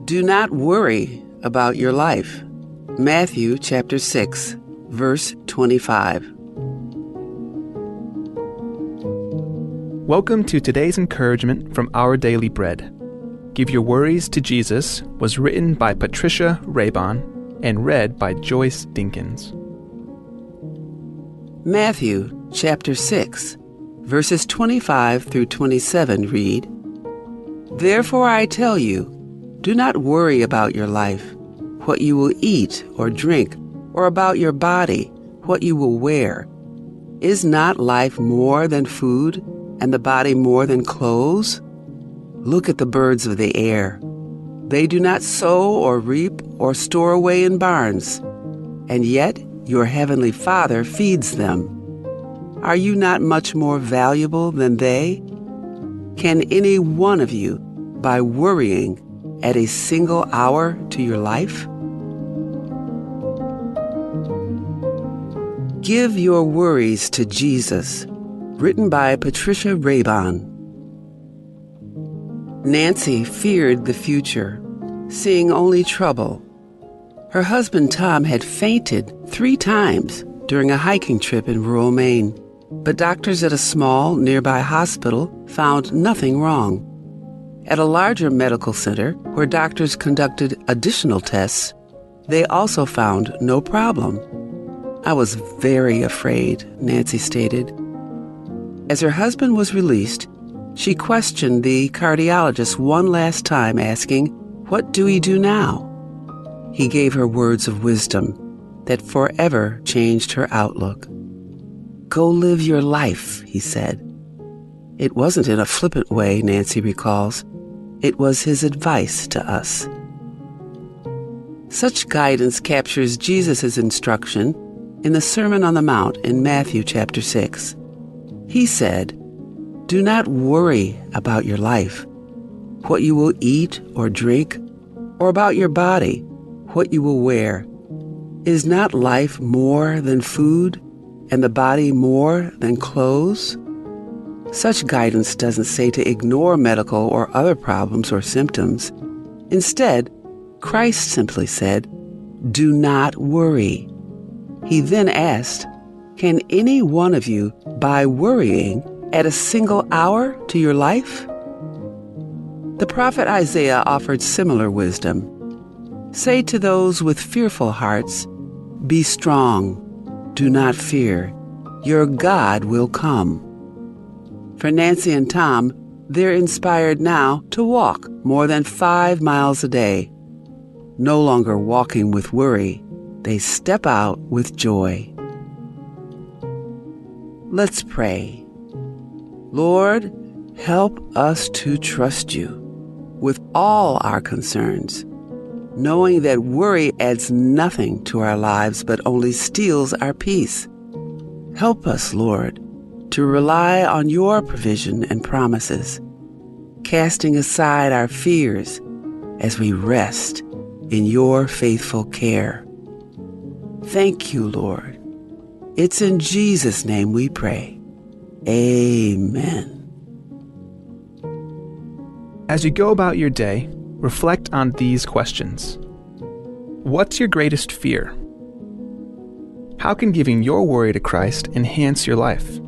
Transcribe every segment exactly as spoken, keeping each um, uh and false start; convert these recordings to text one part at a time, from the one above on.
Do not worry about your life. Matthew chapter six, verse twenty-five. Welcome to today's encouragement from Our Daily Bread. Give Your Worries to Jesus was written by Patricia Raybon and read by Joyce Dinkins. Matthew chapter six, verses twenty-five through twenty-seven read, "Therefore I tell you, do not worry about your life, what you will eat or drink, or about your body, what you will wear. Is not life more than food, and the body more than clothes? Look at the birds of the air. They do not sow or reap or store away in barns, and yet your heavenly Father feeds them. Are you not much more valuable than they? Can any one of you, by worrying, add a single hour to your life?" Give Your Worries to Jesus, written by Patricia Raybon. Nancy feared the future, seeing only trouble. Her husband Tom had fainted three times during a hiking trip in rural Maine, but doctors at a small nearby hospital found nothing wrong. At a larger medical center, where doctors conducted additional tests, they also found no problem. "I was very afraid," Nancy stated. As her husband was released, she questioned the cardiologist one last time, asking, "What do we do now?" He gave her words of wisdom that forever changed her outlook. "Go live your life," he said. It wasn't in a flippant way, Nancy recalls. It was his advice to us. Such guidance captures Jesus' instruction in the Sermon on the Mount in Matthew chapter six. He said, "Do not worry about your life, what you will eat or drink, or about your body, what you will wear. Is not life more than food, and the body more than clothes?" Such guidance doesn't say to ignore medical or other problems or symptoms. Instead, Christ simply said, "Do not worry." He then asked, "Can any one of you, by worrying, add a single hour to your life?" The prophet Isaiah offered similar wisdom. "Say to those with fearful hearts, 'Be strong, do not fear. Your God will come.'" For Nancy and Tom, they're inspired now to walk more than five miles a day. No longer walking with worry, they step out with joy. Let's pray. Lord, help us to trust you with all our concerns, knowing that worry adds nothing to our lives but only steals our peace. Help us, Lord, to rely on your provision and promises, casting aside our fears as we rest in your faithful care. Thank you, Lord. It's in Jesus' name we pray. Amen. As you go about your day, reflect on these questions. What's your greatest fear? How can giving your worry to Christ enhance your life?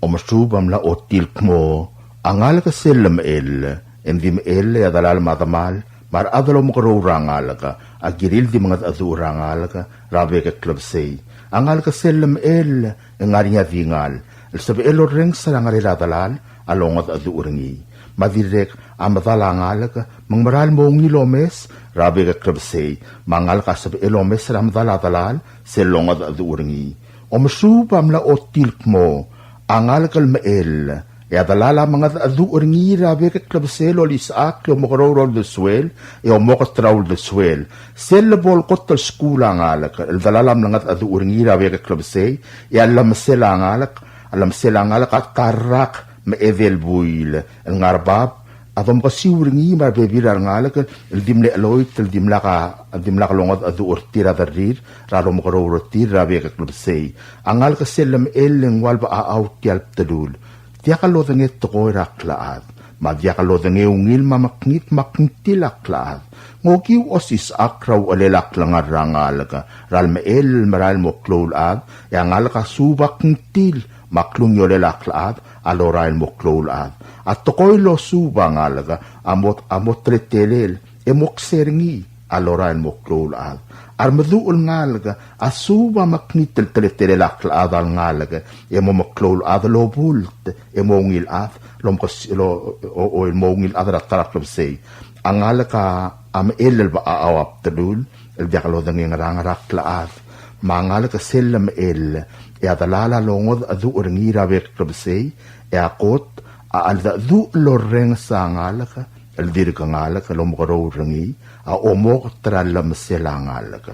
Omesuub a mla ochotii el kmo a ngalek sel lemechell, e ng di mechell e a delal me a demal me a rechad el omekeroul er a ngalek a kirir el di mengedecheduch er a ngalek er a bek el klebesei. A ngalek sel lemechell e ng ngar er ngii a dingal el sebechel orrenges er a ngerel a delal a longedecheduch er ngii. Me a dirrek a medal a ngalek me ng meral mo ungil omes er a bek el klebesei, me a ngalek a sebechel omes er a medal a delal sel longedecheduch er ngii. Omesuub a mla ochotii el kmo a ngalek el mechell, e a delal a mengedecheduch er ngii er a bek el klebesei el olisechakl e omekeroul er a uldesuel e omoket er a uldesuel. Sel lebo el kot el skuul a ngalek el delal a mlengedecheduch er ngii er a bek el klebesei, e a llemesel a ngalek, a llemesel a ngalek a ta el rak me a edei el buil el ngar er a bab A domkesiu er ngii me a rebebil er a rengalek el di mle cheloit el dimlak a, dimlak longedecheduch er tir a derrir er a lomekeroul er tir er a bek el klebesei. A ngalek sel lemechell e ng ua el bechachau tia el bdelul. Diak lodengei tekoi er a klechad, me a diak lodengei ungil me a mekngit me a kngtil a klechad. Ng okiu osisechakl er a uchelel a klengar er a ngalek er a lemechell el merael mo klou el chad, e a ngalek a suub a kngtil me a klungiolel a klechad a lorael mo klou el chad. A tekoi el losuub a ngalek a mo, a mo teletelel e mo kser er ngii a lorael mo klou el chad. A remeduch el ngalek a suub a mekngit el teletelel a klechad a lengalek e mo meklou el chad el obult e mo ungil chad, el omkes-, el o-, o-, o-, el mo ungil chad er a ta er a klebesei. A ngalek a mechell el bechachau a bdelul el diak lodengei ngerang er a klechad. Me a ngalek sel lemechell e a delal a longedecheduch er ngii er a bek el klebesei, e a kot a cheldecheduch el orrenges a ngalek el dirk ngalek el omekeroul er ngii a omoket er a llemesel a ngalek.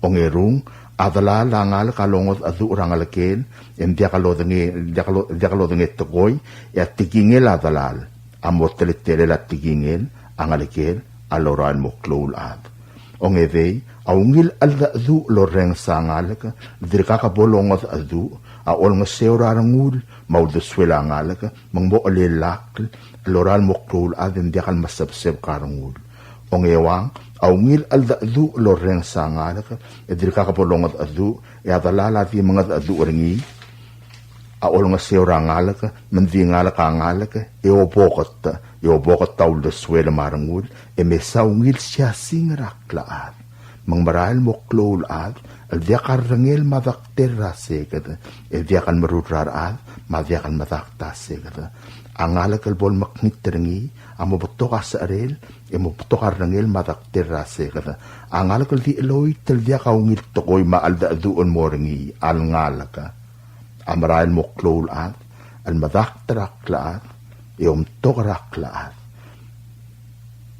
Ongerung, a delal a ngalek a longedecheduch er a ngelekel e ng diak lodengei, diak lo-, diak lodengei tekoi, e a tekingel a delal a mo teletelel a tekingel a ngelekel a lorael mo klou el chad. Ongedei, a ungil cheldecheduch el orrenges a ngalek el dirkak bo longedecheduch a olengeseu er a rengul me a uldesuel a ngalek, me ng mo chelellakl el lorael mo klou el chad e ng diak el mesebsebek a rengul. Ongeuang, a ungil cheldecheduch el orrenges a ngalek e dirkak bo longedecheduch, e a delal a di mengedecheduch er ngii a olengeseu er a ngalek, me ng di ngalek a ngalek e oboket, e oboket a uldesuel me a rengul, e mesa ungil siasing er a klechad. Me ng merael mo klou el chad el diak a rrengel me a dekter er a seked, e diak el merur er a rechad me a diak el medakt a seked. A ngalek el bo lemekngit er ngii a mo betok a secherel e mo betok a rrengel me a dekter er a seked. A ngalek el di cheloit el diak a ungil tekoi me a cheldecheduch el mo er ngii a lengalek a merael mo klou el chad el medakt er a klechad e omtok er a klechad.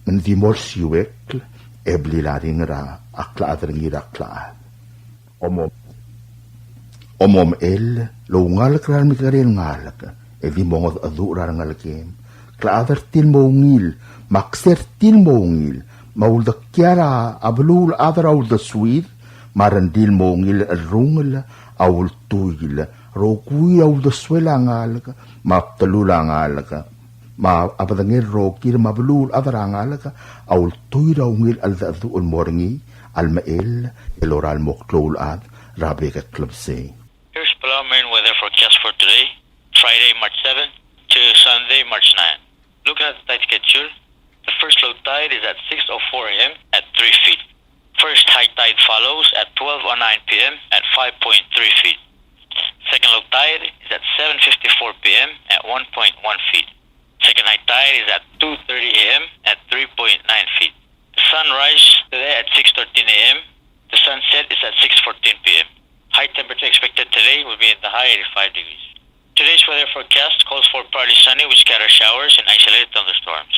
Me ng di mo olsiuekl e blil a ringel er a klechad er ngii er a klechad. Omom-, omomechell el oungalek er a remekekerei el ngalek e di mongedecheduch er a rengelekem. Klechad er tir el mo ungil, me a kser tir el mo ungil, me a uldekial a beluulechad er a uldesuir, me a rengrir el mo ungil el cherrungel a ultuil, rokui a uldesuel a ngalek, me a bdelul a ngalek, me a bedengel rokir me a beluulechad er a ngalek a ultuil er a ungil cheldecheduch el mo er ngii a lemechell el lorael mo klou el chad er a bek el klebesei. Here's Palau marine weather forecast for today, Friday, March seven to Sunday, March nine. Looking at the tide schedule, the first low tide is at six oh four a m at three feet. First high tide follows at twelve oh nine p m at five point three feet. Second low tide is at seven fifty-four p m at one point one feet. Second high tide is at two thirty a m at three point nine feet. The sunrise today at six thirteen a m. The sunset is at six fourteen p m. High temperature expected today will be in the high eighty-five degrees. Today's weather forecast calls for partly sunny with scattered showers and isolated thunderstorms,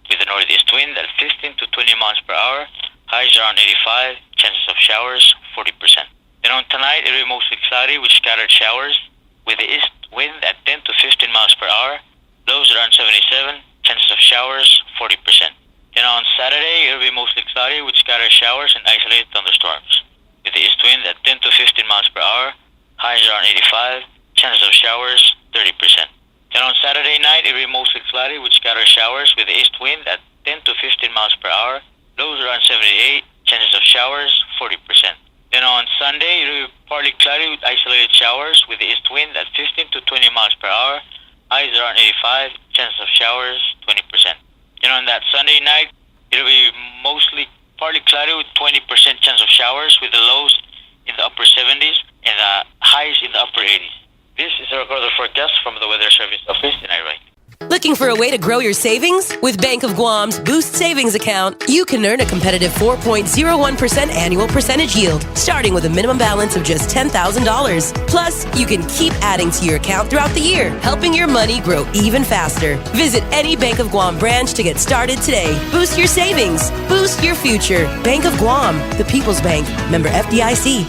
with a northeast wind at fifteen to twenty miles per hour, highs around eighty-five, chances of showers forty percent. Then on tonight, it'll be mostly cloudy with scattered showers, with the east wind at ten to fifteen miles per hour, lows around seventy-seven, chances of showers forty percent. Then on Saturday, it'll be mostly cloudy with scattered showers and isolated thunderstorms, with the east wind at ten to fifteen miles per hour, highs around eighty-five, chances of showers thirty percent. Then on Saturday night, it'll be mostly cloudy with scattered showers with the east wind at ten to fifteen miles per hour, lows around seventy-eight, chances of showers forty percent. Then on Sunday, it'll be partly cloudy with isolated showers with the east wind at fifteen to twenty miles per hour, highs around eighty-five, chances of showers twenty percent. Then on that Sunday night, it'll be mostly partly cloudy with twenty percent chance of showers, with the lows in the upper seventies and the highs in the upper eighties. This is a recorded forecast from the Weather Service Office in Airai. Looking for a way to grow your savings? With Bank of Guam's Boost Savings Account, you can earn a competitive four point zero one percent annual percentage yield, starting with a minimum balance of just ten thousand dollars. Plus, you can keep adding to your account throughout the year, helping your money grow even faster. Visit any Bank of Guam branch to get started today. Boost your savings. Boost your future. Bank of Guam, the People's Bank. Member F D I C.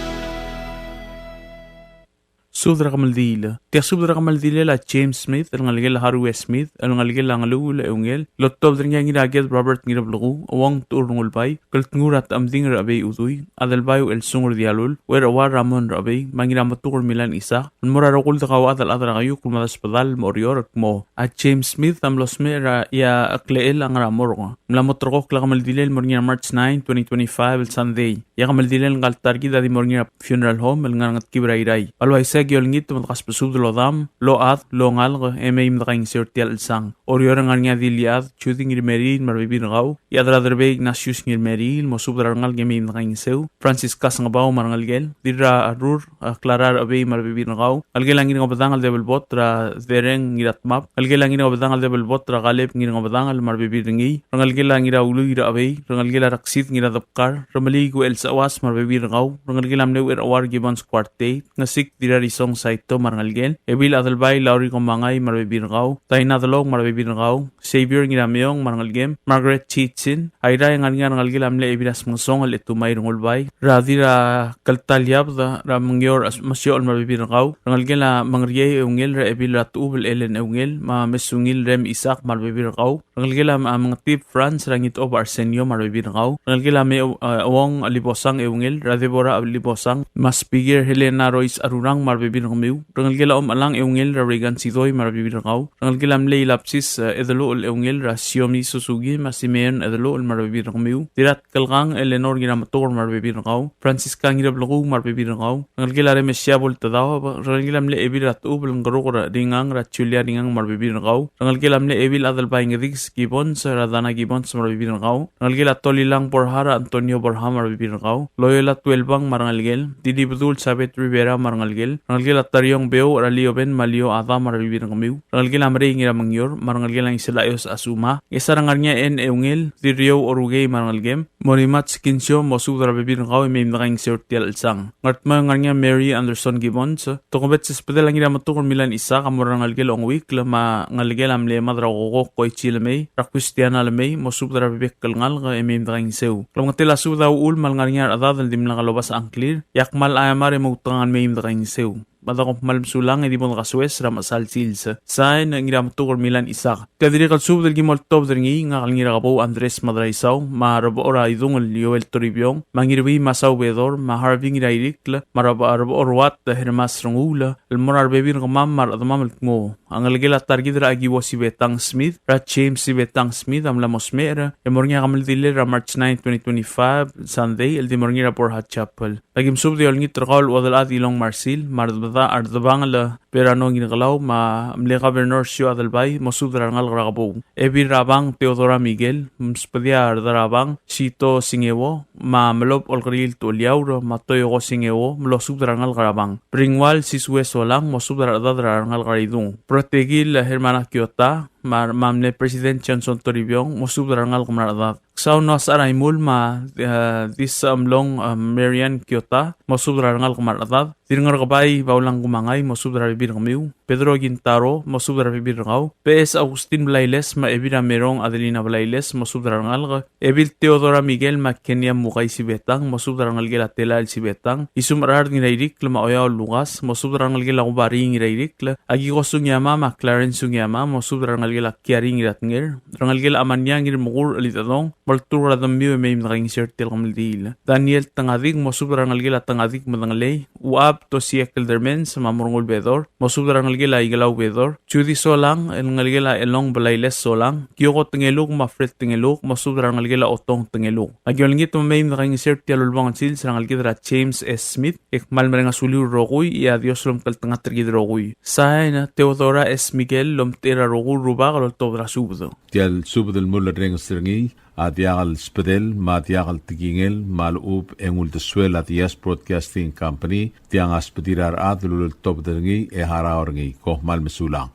Subed er a kemeldiil. Tia subed er a kemeldilel a James Smith, el ngelekel a Harue Smith, el ngelekel a Ngeluul Eungel, el oltobed er ngii a Ngiraked Robert Ngirblekuu, Uong Tuur Rengulbai, Keltngur a Techemding er a Chebei Udui, Adelbai Uchelsung er Dialul, Uercheuar Ramon er a Chebei, me a Ngirametuker Milan Isaac, el mo er a rokui el dekauchad el chad er a Keiukl me a Desbedall me a Oreor el kmo a James Smith a mlo smecher e a klechel a ngar er a morgue. Ng mla mo terrekokl a kemeldilel el mo er ngii er a March nine, twenty twenty-five, el Sunday. E a kemeldilel ngka el ta er kid a di mo er ngii er a funeral home el ngar er a Ngetkib er a Irrai. Me a le uaisei e aki olengit me de kasbesubed el odam, el ochad, el ongalek, e mei me dekaingeseu er tia el chelsang. Oreor e ng ngar er ngii a Dilichad Judy Ngirmeriil me a rebebil er kau, Iechad er a Derbei Ignatius Ngirmeriil, mosubed er a rengalek e mei me dekaingeseu. Francisca Sengebau me a rengelekel, Dirrarur, a, Clara er a Chebei me a rebebil er kau, ngelekel a Ngirngebedangel Debelbot er a Dereng Ngiratmab, ngelekel a Ngirngebedangel Debelbot er a Kaleb Ngirngebedangel me a rebebil er ngii, rengelekel a Ngiraului er a Chebei, rengelekel a Reksid Ngiradebkar, Remeliik Uchelsechuas me a rebebil er kau, rengelekel a mle Uchercheuar Gibbons Kuartei, Ngesik Dirrarisong Saito me a rengelekel, Ebil Adelbai Lauri Komangai me a rebebil er kau, Taina Delong me a rebebil er kau, Xavier Ngirameong me a rengelekem, Margaret Chichin, Airai e ng ngar er ngii a rengelekel a mle Ebil a Smengesong el Etumai Rengulbai, er a Dirrakeltaliabed er a Mengior Mesiochel me a rebebil er kau, rengelekel a Mengeriei Eungel er a Ebil er a Techubel Ellen Eungel, me a Mesungil Rem Isaac me a rebebil er kau, rengelekel a Mengetib Franz er a Ngitchob Arsenio me a rebebil er kau, rengelekel a me, e, Uong Libosang Eungel er a Deborah Libosang, me a Speaker Helena Royce Arurang me a rebebil er kemiu, rengelekel a Omechelang Eungel er a Regan Sidoi me a rebebil er kau, rengelekel a mle Ilapsis, e, Edeluchel Eungel er a Siomi Suzuki me a Simeon Edeluchel me a rebebil er kemiu, Dirratkelkang Eleanor Ngirametuker me a rebebil er kau, Francisca Ngirablekuu me a rebebil er kau, rengelekel a Remesia Boltedaob, rengelekel a mle Ebil er a Techubel Ngeruk er a Ringang er a Julia Ringang me a rebebil er kau, rengelekel a mle Ebil Adelbai Ngedikes Gibbons er a Dana Gibbons me a rebebil er kau, rengelekel a Tolilang Borja er a Antonio Borja me a rebebil er kau, Loyola Tuelbang me a rengelekel, Dilibedul Sabet Rivera me a rengelekel, rengelekel a Tariong Beouch er a Lioben me a Lio Adam me a rebebil er kemiu, rengelekel a Merei Ngiramengior me a rengelekel a Ngiselaios Asuma, Ngchesar e ng ngar er ngii a N. Eungel, Dirriou Orukei me a rengelekem, Morimats Kinsio, mosubed er a rebebil er kau e mei me dekaingeseu er tia el chelsang. Ngardmau e ng ngar er ngii a Mary Anderson Gibbons, tokubets el subedel a Ngirametuker Milan Isaac a mo er a rengelekel a Ongeuikl me a ngelekel a mle Mad er a Kokok Koichi Lemei, er a Christiana Lemei, mosubed er a rebek el ngalek e mei me dekaingeseu. Klemengetel a subed a uchul me a le ngar er ngii a rechedad el dimlak lobes a ngklir, e ak kmal chemar e moutekangel mei me dekaingeseu. Me a da kom kmal mesulang e di bo dekasoes er a mechesang el sils. Sain, Ngirametuker Milan Isaac. Tia dirrek el subed el ki mo oltobed er ngii, ngak el Ngirakebou Andres Madraisau, me a Rebechor a Idungel Joel Toribiong, me a Ngirbii Masau Bedor, me a Harvey Ngirairikl, me a Rebe-, Rebechor Uat Hermas Renguul, el mo er a rebebil er kemam me a rechedemam el kmo a ngelekel a ta er kid er a Akiwo Sibetang Smith, er a James Sibetang Smith, a mla mo smecher, e mo er ngii a kemeldilel er a March nine, twenty twenty-five, Sunday, el di mo er ngii er a Borja Chapel. Aki mesubed e olengit er kau el chuodel chad Ilong Marsil, me a Rdebedang, a Rdebangel Berano Ngirkelau, me a mle Governor Sio Adelbai, mosubed er a rengalek er a Kebou. Ebil er a Bang Theodora Miguel, msubedii a Rderabang Sito Singeo, me a Melob Olkeriil Tuoliaur, me a Toyoko Singeo, me losubed er a rengalek er a Bang. Bringual Sisue Solang, mosubed er a rechedad er a rengalek er a Idung. Protekil Hermana Kiota, me a, me a mle President Johnson Toribiong, mosubed er a rengalek me a rechedad. Ksau Noah Saraimul me a, e, Disomlong, e, Marian Kiota, mosubed er a rengalek me a rechedad. Dirngerkebai Baulang Kumangai, mosubed er a rebebil er kemiu. Pedro Kintaro, mosubed er a rebebil er kau. P S Augustin Blailes me a Ebil er a Merong Adelina Blailes, mosubed er a rengalek. Ebil Theodora Miguel me a Kenia Mukai Sibetang, mosubed er a rengelekel a Telael Sibetang. Isumechard Ngirairikl me a Oiaol Lukas, mosubed er a rengelekel a Kubarii Ngirairikl. Akiko Sugiyama me a Clarence Sugiyama, mosubed er a rengelekel a Kiari Ngiratnger. Rengelekel a Amania Ngirmekur Elitedong, molturk er a demmiu e mei me dekaingeseu er tia el kemeldiil. Daniel Tengadik, mosubed er a rengelekel a Tengadik Medengelei, Uab Tosie Keldermans me a Murngul Bedor, mosubed er a rengelekel a Ikelau Bedor, Judy Solang, el ngelekel a Elong Blailes Solang, Kioko Tengeluk me a Fred Tengeluk, mosubed er a rengelekel a Otong Tengeluk. Aki olengit me mei me dekaingeseu er tia el ulebongel sils er a ngelekid er a James S. Smith, e kmal mereng a suliu el rokui, e a Dios lomekngeltengat er kid el rokui. Sain, Theodora S. Miguel, lomtechei er a rokui el rubak el oltobed er a subed. Tia el subed el mulerrenges er ngii a diak el subedel me a diak el tekingel me a lechub e ng uldesuel a Diaz Broadcasting Company, tiang a subedir a rechad el uleltobed er ngii e harau er ngii. Kom kmal mesulang.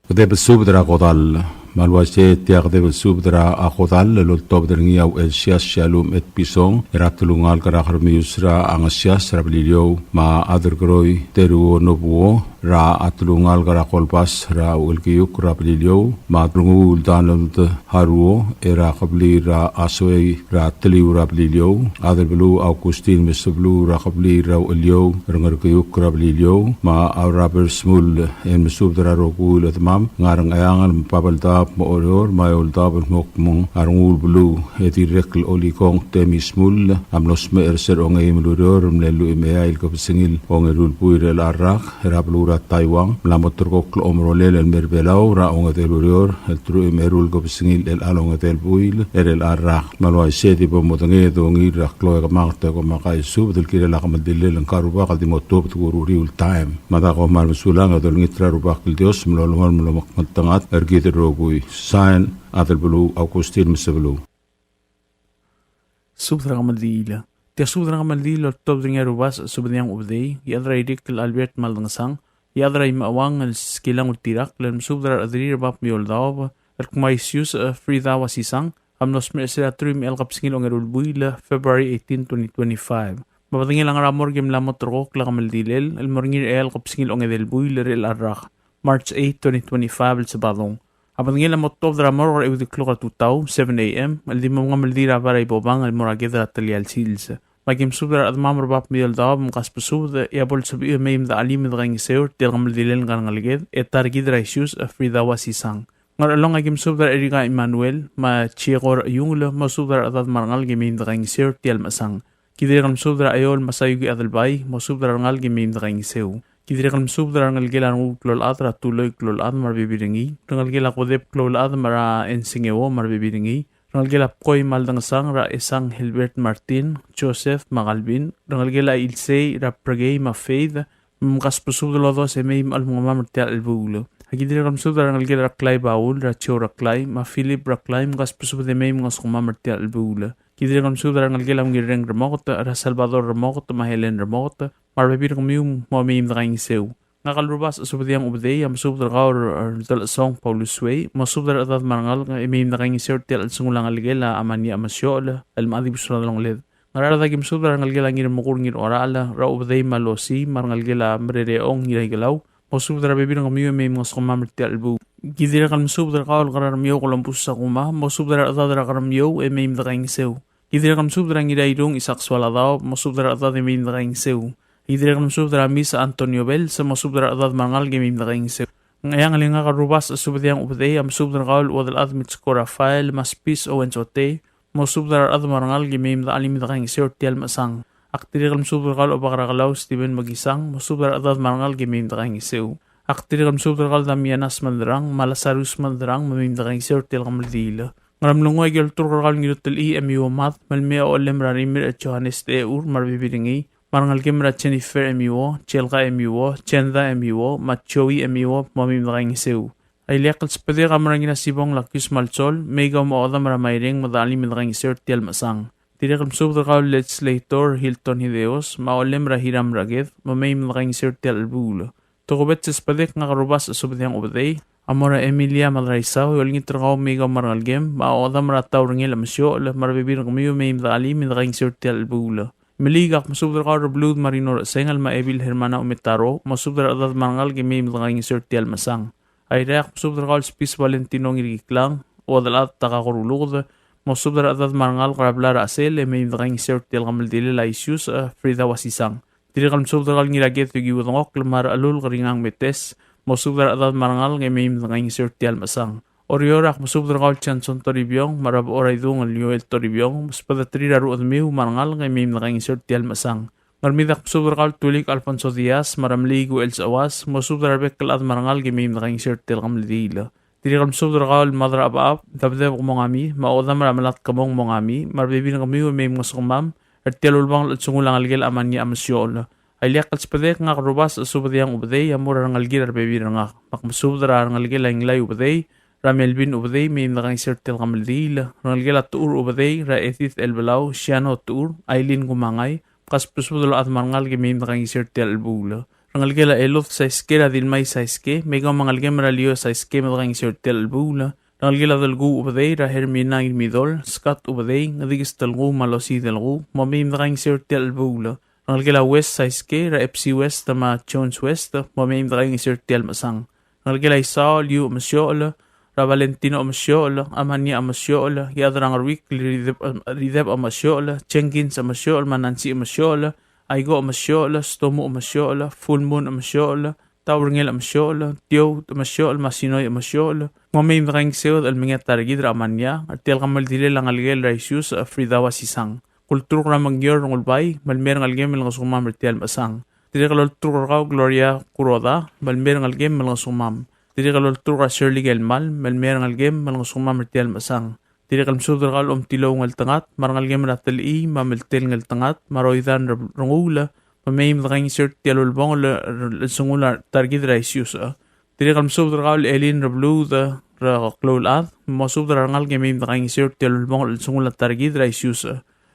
Kedeb el subed er a kodall. Me a le uaisei e tia kedeb el subed er a kodall el oltobed er ngii a Uchelsias Shalom Etpison, er a telungalek er a Kermius er a Ngesias er a Beliliou, me a Aderkeroi Teruo Nobuo, er a telungalek er a Kolbas er a Uchelkeiukl er a Beliliou, me a Rengul Donald Haruo, er a kebliil er a Asoi er a Teliu er a Beliliou, Adelbeluu Augustin Mesebeluu er a kebliil er a Ucheliou er a Ngerkeiukl er a Beliliou, me a Robert Smul, e mesubed er a rokui el chedemam, ngar er a Ngcheangel me a Babeldaob me a Oreor, me a Eouldaob el mo kmo a Rengul Beluu, e dirrek el Olikong Temi Smul, a mlo smecher er se er a ongeim el ureor, el mle lluich me a eai el kebesengil a ongeru el buil er chelecha el rak, er a beluu er a Taiwan, me a mla mo terrekokl a omerolel el mer Belau, er a ongedei el ureor, el teruich me a eru el kebesengil er chelecha el ongedei el buil er chelecha el rak. Me a le uaisei e di bo modengei e dongiil er a klou e kemanget e ko makaisubed el kirel a kemeldilel ngka el rubak el di mo tuobed er a uriul taem. Me a da ko kmal mesulang e dolengit er a Rubak el Dios me lolemolem el omekngeltengat er kid el rokui. Sign, Adelbeluu Augustin Mesebeluu. Subed er a kemeldiil. Tia subed er a kemeldiil el oltobed er ngii a Rubasech Subediang Ubedei, Iechad er a Irikl Albert Maldangesang, Iechad er a Imechauang el Skilang Ultirakl, el mesubed er a rechederir er a Bab me a Eouldaob, el kmo a Isius, e, Frida Wasisang, a mlo smecher er se er a teruich me a eai el kebesengil a ongeru el buil, February eighteen, twenty twenty-five. Me a bedengel a ngar er a morgue e mla mo terrekokl a kemeldilel el mo er ngii er a eai el kebesengil a ongedei el buil er chelecha el rak, March eight, twenty twenty-five, el Sabadong. A bedengel a mo tuobed er a morgue er a euid el klok er a tutau, seven A M, el di mo mengemeldiil er a bai er a Ibobang el mo er a ked er a telial sils. Me aki mesubed er a rechedemam er a Bab me a Eouldaob, mkasbesubed e a bo lsebechiu e mei me de chelim e dekaingeseu er tia el kemeldilel ngka el ngeleked, e ta er kid er a Isius, e, Frida Wasisang. Ngerchelong, aki mesubed er a Erika Emmanuel, me a Chieko Rechiungel, mosubed er a rechedad me a rengalek e mei me dekaingeseu er tia el mechesang. Ki dirrek el mesubed er a Eol Masayuki Adelbai, mosubed er a rengalek e mei me dekaingeseu. Ki dirrek el mesubed er a rengelekel a Rengul Kloulechad, er a Tuloi Kloulechad me a rebebil er ngii, rengelekel a Kodep Kloulechad me a Ensengeo me a rebebil er ngii, rengelekel a Bkoi Maldangesang, er a Esang Hilbert Martin, Joseph me a Calvin, rengelekel a Ilsei, er a Brekei me a Faith, mkasbesubed el odos e mei me chelmengmam er tia el chelebuul. Aki dirrek el mesubed er a rengelekel a Reklai Baul, er a Joe Reklai me a Philip Reklai, mkasbesubed e mei mngosukemam er tia el chelebuul. Ki dirrek el mesubed er a rengelekel a Ungirreng Remoket, er a Salvador Remoket me a Helen Remoket, me a rebebil er kemiu, mo mei me dekaingeseu. Ngak el Rubasech Subediang Ubedei a mesubed er kau el Delechesong Paulus Suei, mosubed er a rechedad me a rengalek e mei me dekaingeseu er tia el chelsengul a ngelekel a Amania Mesiochel el mla di busul a delongeled. Ngaraard, aki mesubed er a rengelekel a Ngirmekur Ngirorachel, er a Ubedei me a Losi, me a rengelekel a Mererechong Ngiraikelau, mosubed er a rebebil er kemiu e mei mngosukemam er tia el chelebuul. Ki dirrek el mesubed er kau el Kerarmiou Columbus Sakuma, mosubed er a rechedad er a Kerarmiou e mei me dekaingeseu. Ki dirrek el mesubed er a Ngirairung Isaac Sualadaob, mosubed er a rechedad e mei me dekaingeseu. Ki dirrek el mesubed er a Miss Antonio Bells, mosubed er a rechedad me a rengalek e mei me dekaingeseu. Ngcheangel, e ngak el Rubasech Subediang Ubedei a mesubed er kau el Uodelchad Mitsko Rafael me a Spis Owens Otei, mosubed er a rechedad me a rengalek e mei me de chelim e dekaingeseu er tia el mechesang. Ak dirrek el mesubed er kau el Obak er a Kelau Steven Mekisang, mosubed er a rechedad me a rengalek e mei me dekaingeseu. Ak dirrek el mesubed er kau el Damiana Smelderang me a Lazarus Smelderang, me mei me dekaingeseu er tia el kemeldiil. Ngeremlengui, aki olturk er kau el Ngirutelchii Emiuo Mad, me le mei a ochellem er a Rimirch Johannes Techur me a rebebil er ngii, me a rengelekem er a Jennifer Emiuo, Chelka Emiuo, Chenda Emiuo, me a Joey Emiuo, mo mei me dekaingeseu. A ileakl el sbedek a mo er a Ngirasibong Lakius Malsol, me kau me a ochedam er a Maireng, me de chelim e dekaingeseu er tia el mechesang. Dirrek el mesubed er kau el Legislator Hilton Hideos, me a ochellem er a Hiram Raked, me mei me dekaingeseu er tia el chelebuul. Tokubets el sbedek, ngak el Rubasech Subediang Ubedei a mo er a Emilia Madraisau, e olengit er kau me kau me a rengelekem, me a ochedam er a Taurengel Emesiochel, me a rebebil er kemiu, mei me de chelim e dekaingeseu er tia el chelebuul. Imeliik, ak mesubed er kau el Rebluud Marino Rechesengel me a Ebil Hermana Umetaro, mosubed er a rechedad me a rengalek e mei me dekaingeseu er tia el mechesang. Airai, ak mesubed er kau el Spis Valentino Ngirkiklang, Uodelchad Takako Ruluked, mosubed er a rechedad me a rengalek er a blai er a Chesel e mei me dekaingeseu er tia el kemeldilel a Isius, e, Frida Wasisang. Dirrek el mesubed er kau el Ngiraked Yukiwo Dengokl me a Rechelulk Ringang Metes, mosubed er a rechedad me a rengalek e mei me dekaingeseu er tia el mechesang. Oreor, ak mesubed er kau el Johnson Toribiong me a Rebechor Aidung el Joel Toribiong, mosbedeterir a rechedemiu me a rengalek e mei me dekaingeseu er tia el mechesang. Ngermid, ak mesubed er kau el Tulik Alfonso Diaz me a Remeliik Uchel Sechewas, mosubed er a rebek el chad me a rengalek e mei me dekaingeseu er tia el kemeldiil. Dirrek el mesubed er kau el Mad er a Chebechab, Debdeb Kemongami, me a ochedam er a Melatk Kemong Mongami, me a rebebil er kemiu e mei mngosukemam er tia el ulebongel el chelsengul a ngelekel a Amania Emesiochel. A ileakl el sbedek, ngak el Rubasech Subediang Ubedei a mo er a rengelekir a rebebil er ngak. Me ak mesubed er a rengelekel a Inglai Ubedei, er a Melvin Ubedei, mei me dekaingeseu er tia el kemeldiil, rengelekel a Techur Ubedei, er a Edith Elbelau, Siano Techur, Aileen Kumangai, mkasbesubed el ochad me a rengalek e mei me dekaingeseu er tia el chelebuul. Rengelekel a Elod Saiske, er a Dilmai Saiske, me kau me a ngelekem er a Lio Saiske, me dekaingeseu er tia el chelebuul. Rengelekel a Delkuu Ubedei, er a Hermina Ngirmidol, Scott Ubedei, Ngedikes Delkuu me a Losi Delkuu, mo mei me dekaingeseu er tia el chelebuul. Rengelekel a West Saiske, er a F C West me a Jones West, mo mei me dekaingeseu er tia el mechesang. Rengelekel a Isao Liu Emesiochel, er a Valentino Emesiochel, Amania Emesiochel, Iechad er a Ngeruikl Rideb, Rideb Emesiochel, Jenkins Emesiochel, me a Nancy Emesiochel, Aiko Emesiochel, Stomu Emesiochel, Full Moon Emesiochel, Taurengel Emesiochel, Tiou Emesiochel, me a Sinoi Emesiochel, mo mei me dekaingeseu el mengiil a ta er kid er a Amania, er tia el kemeldilel a ngelekel er a Isius, Frida Wasisang. Kulturk er a Mengior Rengulbai, me lmei a rengelekem el ngesukemam er tia el mechesang. Dirrek el olturk er kau Gloria Kuroda, me lmei a rengelekem el ngesukemam. Dirrek el olturk er a Shirley Kelmal, me lmei a rengelekem el ngesukemam er tia el mechesang. Dirrek el mesubed er kau el Omtilou Ngeltengat, me a rengelekem er a Telechii, me a Meltel Ngeltengat, me a Roidan Re-, Renguul, me mei me dekaingeseu er tia el ulebongel el, el, el sengul a ta er kid er a Isius. Dirrek el mesubed er kau el Elin Rebluud er a Kloulechad, mosubed er a rengalek e mei me dekaingeseu er tia el ulebongel el sengul a ta er kid er a Isius.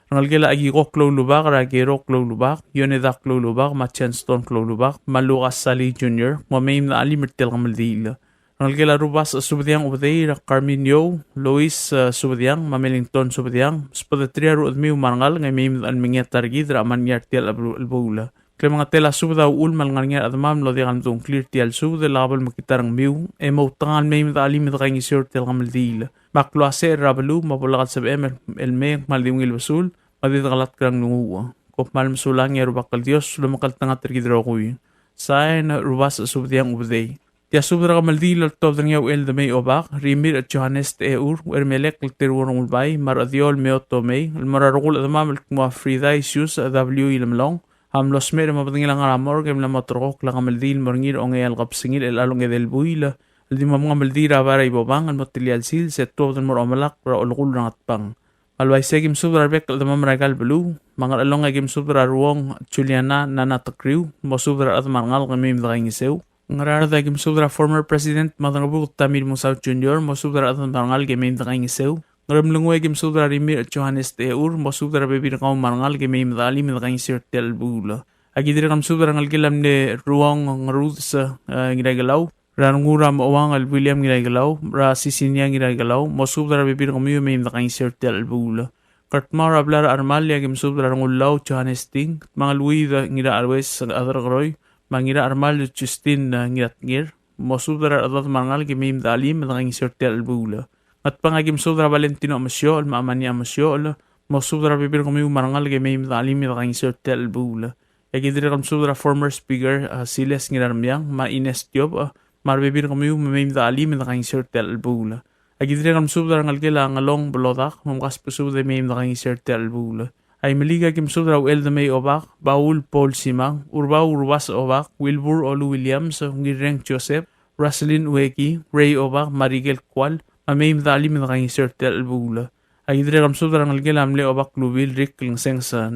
Rengelekel a Akiko Kloulubak, er a Kero Kloulubak, Yoneda Kloulubak, me a Johnston Kloulubak, me a Lucas Salii Junior, mo mei me de chelim er tia el kemeldiil. Rengelekel a Rubasech Subediang Ubedei, er a Carminio Lois, eh, Subediang, me a Melington Subediang, msbedeterir a rechedemiu me a rengalek e mei me de chelim er ngii a ta er kid er a Amania er tia el chelebuul. Klemengetel a subed a uchul me a lengar er ngii a rechedemam el diak el mdung a ngklir er tia el subed, e lak bo lemekngit a rengmiu, e moutekangel mei me de chelim e dekaingeseu er tia el kemeldiil. Me a klou a secher er a beluu, me a bo lak el sebechem el, el mei e kmal di ungil besul, me a di dekelatk er a nglunguuch. Kom kmal mesulang e a Rubak el Dios a lomekngeltengat er kid el rokui. Sain, Rubasech Subediang Ubedei. Tia subed er a kemeldiil el oltobed er ngii a Uchel Demei Obak, Rimirch Johannes Techeur, Uchermelek el Teruo Rengulbai, me a Rechediou el Meo Tomei, el mo er a rokui el chedemam el kmo a Frida Isius W. Ilemlong, a mlo smecher me a bedengel a ngar er a morgue e mla mo terrekokl a kemeldiil el mo er ngii er a ongeai el kebesengil er chelecha el ongedei el buil, el di mo mengemeldiil er a bai er a Ibobang el mo telia el sils e tuobed el mo er a omelakl er a olekull er a Ngatpang. Me a le uaisei e aki mesubed er a rebek el chedemam er aika el beluu, me a Ngerchelong e aki mesubed er a Ruong Juliana Nana Tekriu, mosubed er a rechedam me a rengalek e mei me dekaingeseu. Ngaraard e aki mesubed er a former President Maderangebuked Tommy Remengesau Junior, mosubed er a rechedam me a rengalek e mei me dekaingeseu. Ngeremlengui e aki mesubed er a Rimirch Johannes Techeur, mosubed er a rebebil er kau me a rengalek e mei me de chelim e dekaingeseu er tia el chelebuul. Aki dirrek el mesubed er a rengelekel a mle Ruong Ngerudes, eh, Ngiraikelau, er a Rengul er a Mochouang el William Ngiraikelau, er a Sisinia Ngiraikelau, mosubed er a rebebil er kemiu e mei me dekaingeseu er tia el chelebuul. Ngardmau er a blai er a Chermall e aki mesubed er a Rengullau Johannes Ting, me a Ngeluid Ngiracherues Aderkeroi, me a Ngirachermall Justin, eh, Ngiratngir, mosubed er a rechedad me a rengalek e mei me de chelim e dekaingeseu er tia el chelebuul. Ngatpang e aki mesubed er a Valentino Mesiochel, me a Amania Mesiochel, mosubed er a rebebil er kemiu me a rengalek e mei me de chelim e dekaingeseu er tia el chelebuul. E aki dirrek el mesubed er a former speaker, a, Siles Ngiraremiang, me a Ines Tiobech, me a rebebil er kemiu me mei me de chelim e dekaingeseu er tia el chelebuul. Aki dirrek el mesubed er a rengelekel a Ngelong Belodak, me mkasbesubed e mei me dekaingeseu er tia el chelebuul. Aimeliik e aki mesubed er a Uchel Demei Obak, Baul Paul Simang, Urbau Rubasech Obak, Wilbur Olu Williams, Ngirreng Joseph, Roslyn Ueki, Ray Obak, me a Rikel Kual, me mei me de chelim e dekaingeseu er tia el chelebuul. Aki dirrek el mesubed er a rengelekel a mle Obak Lubil Rick el Ngesenges, a,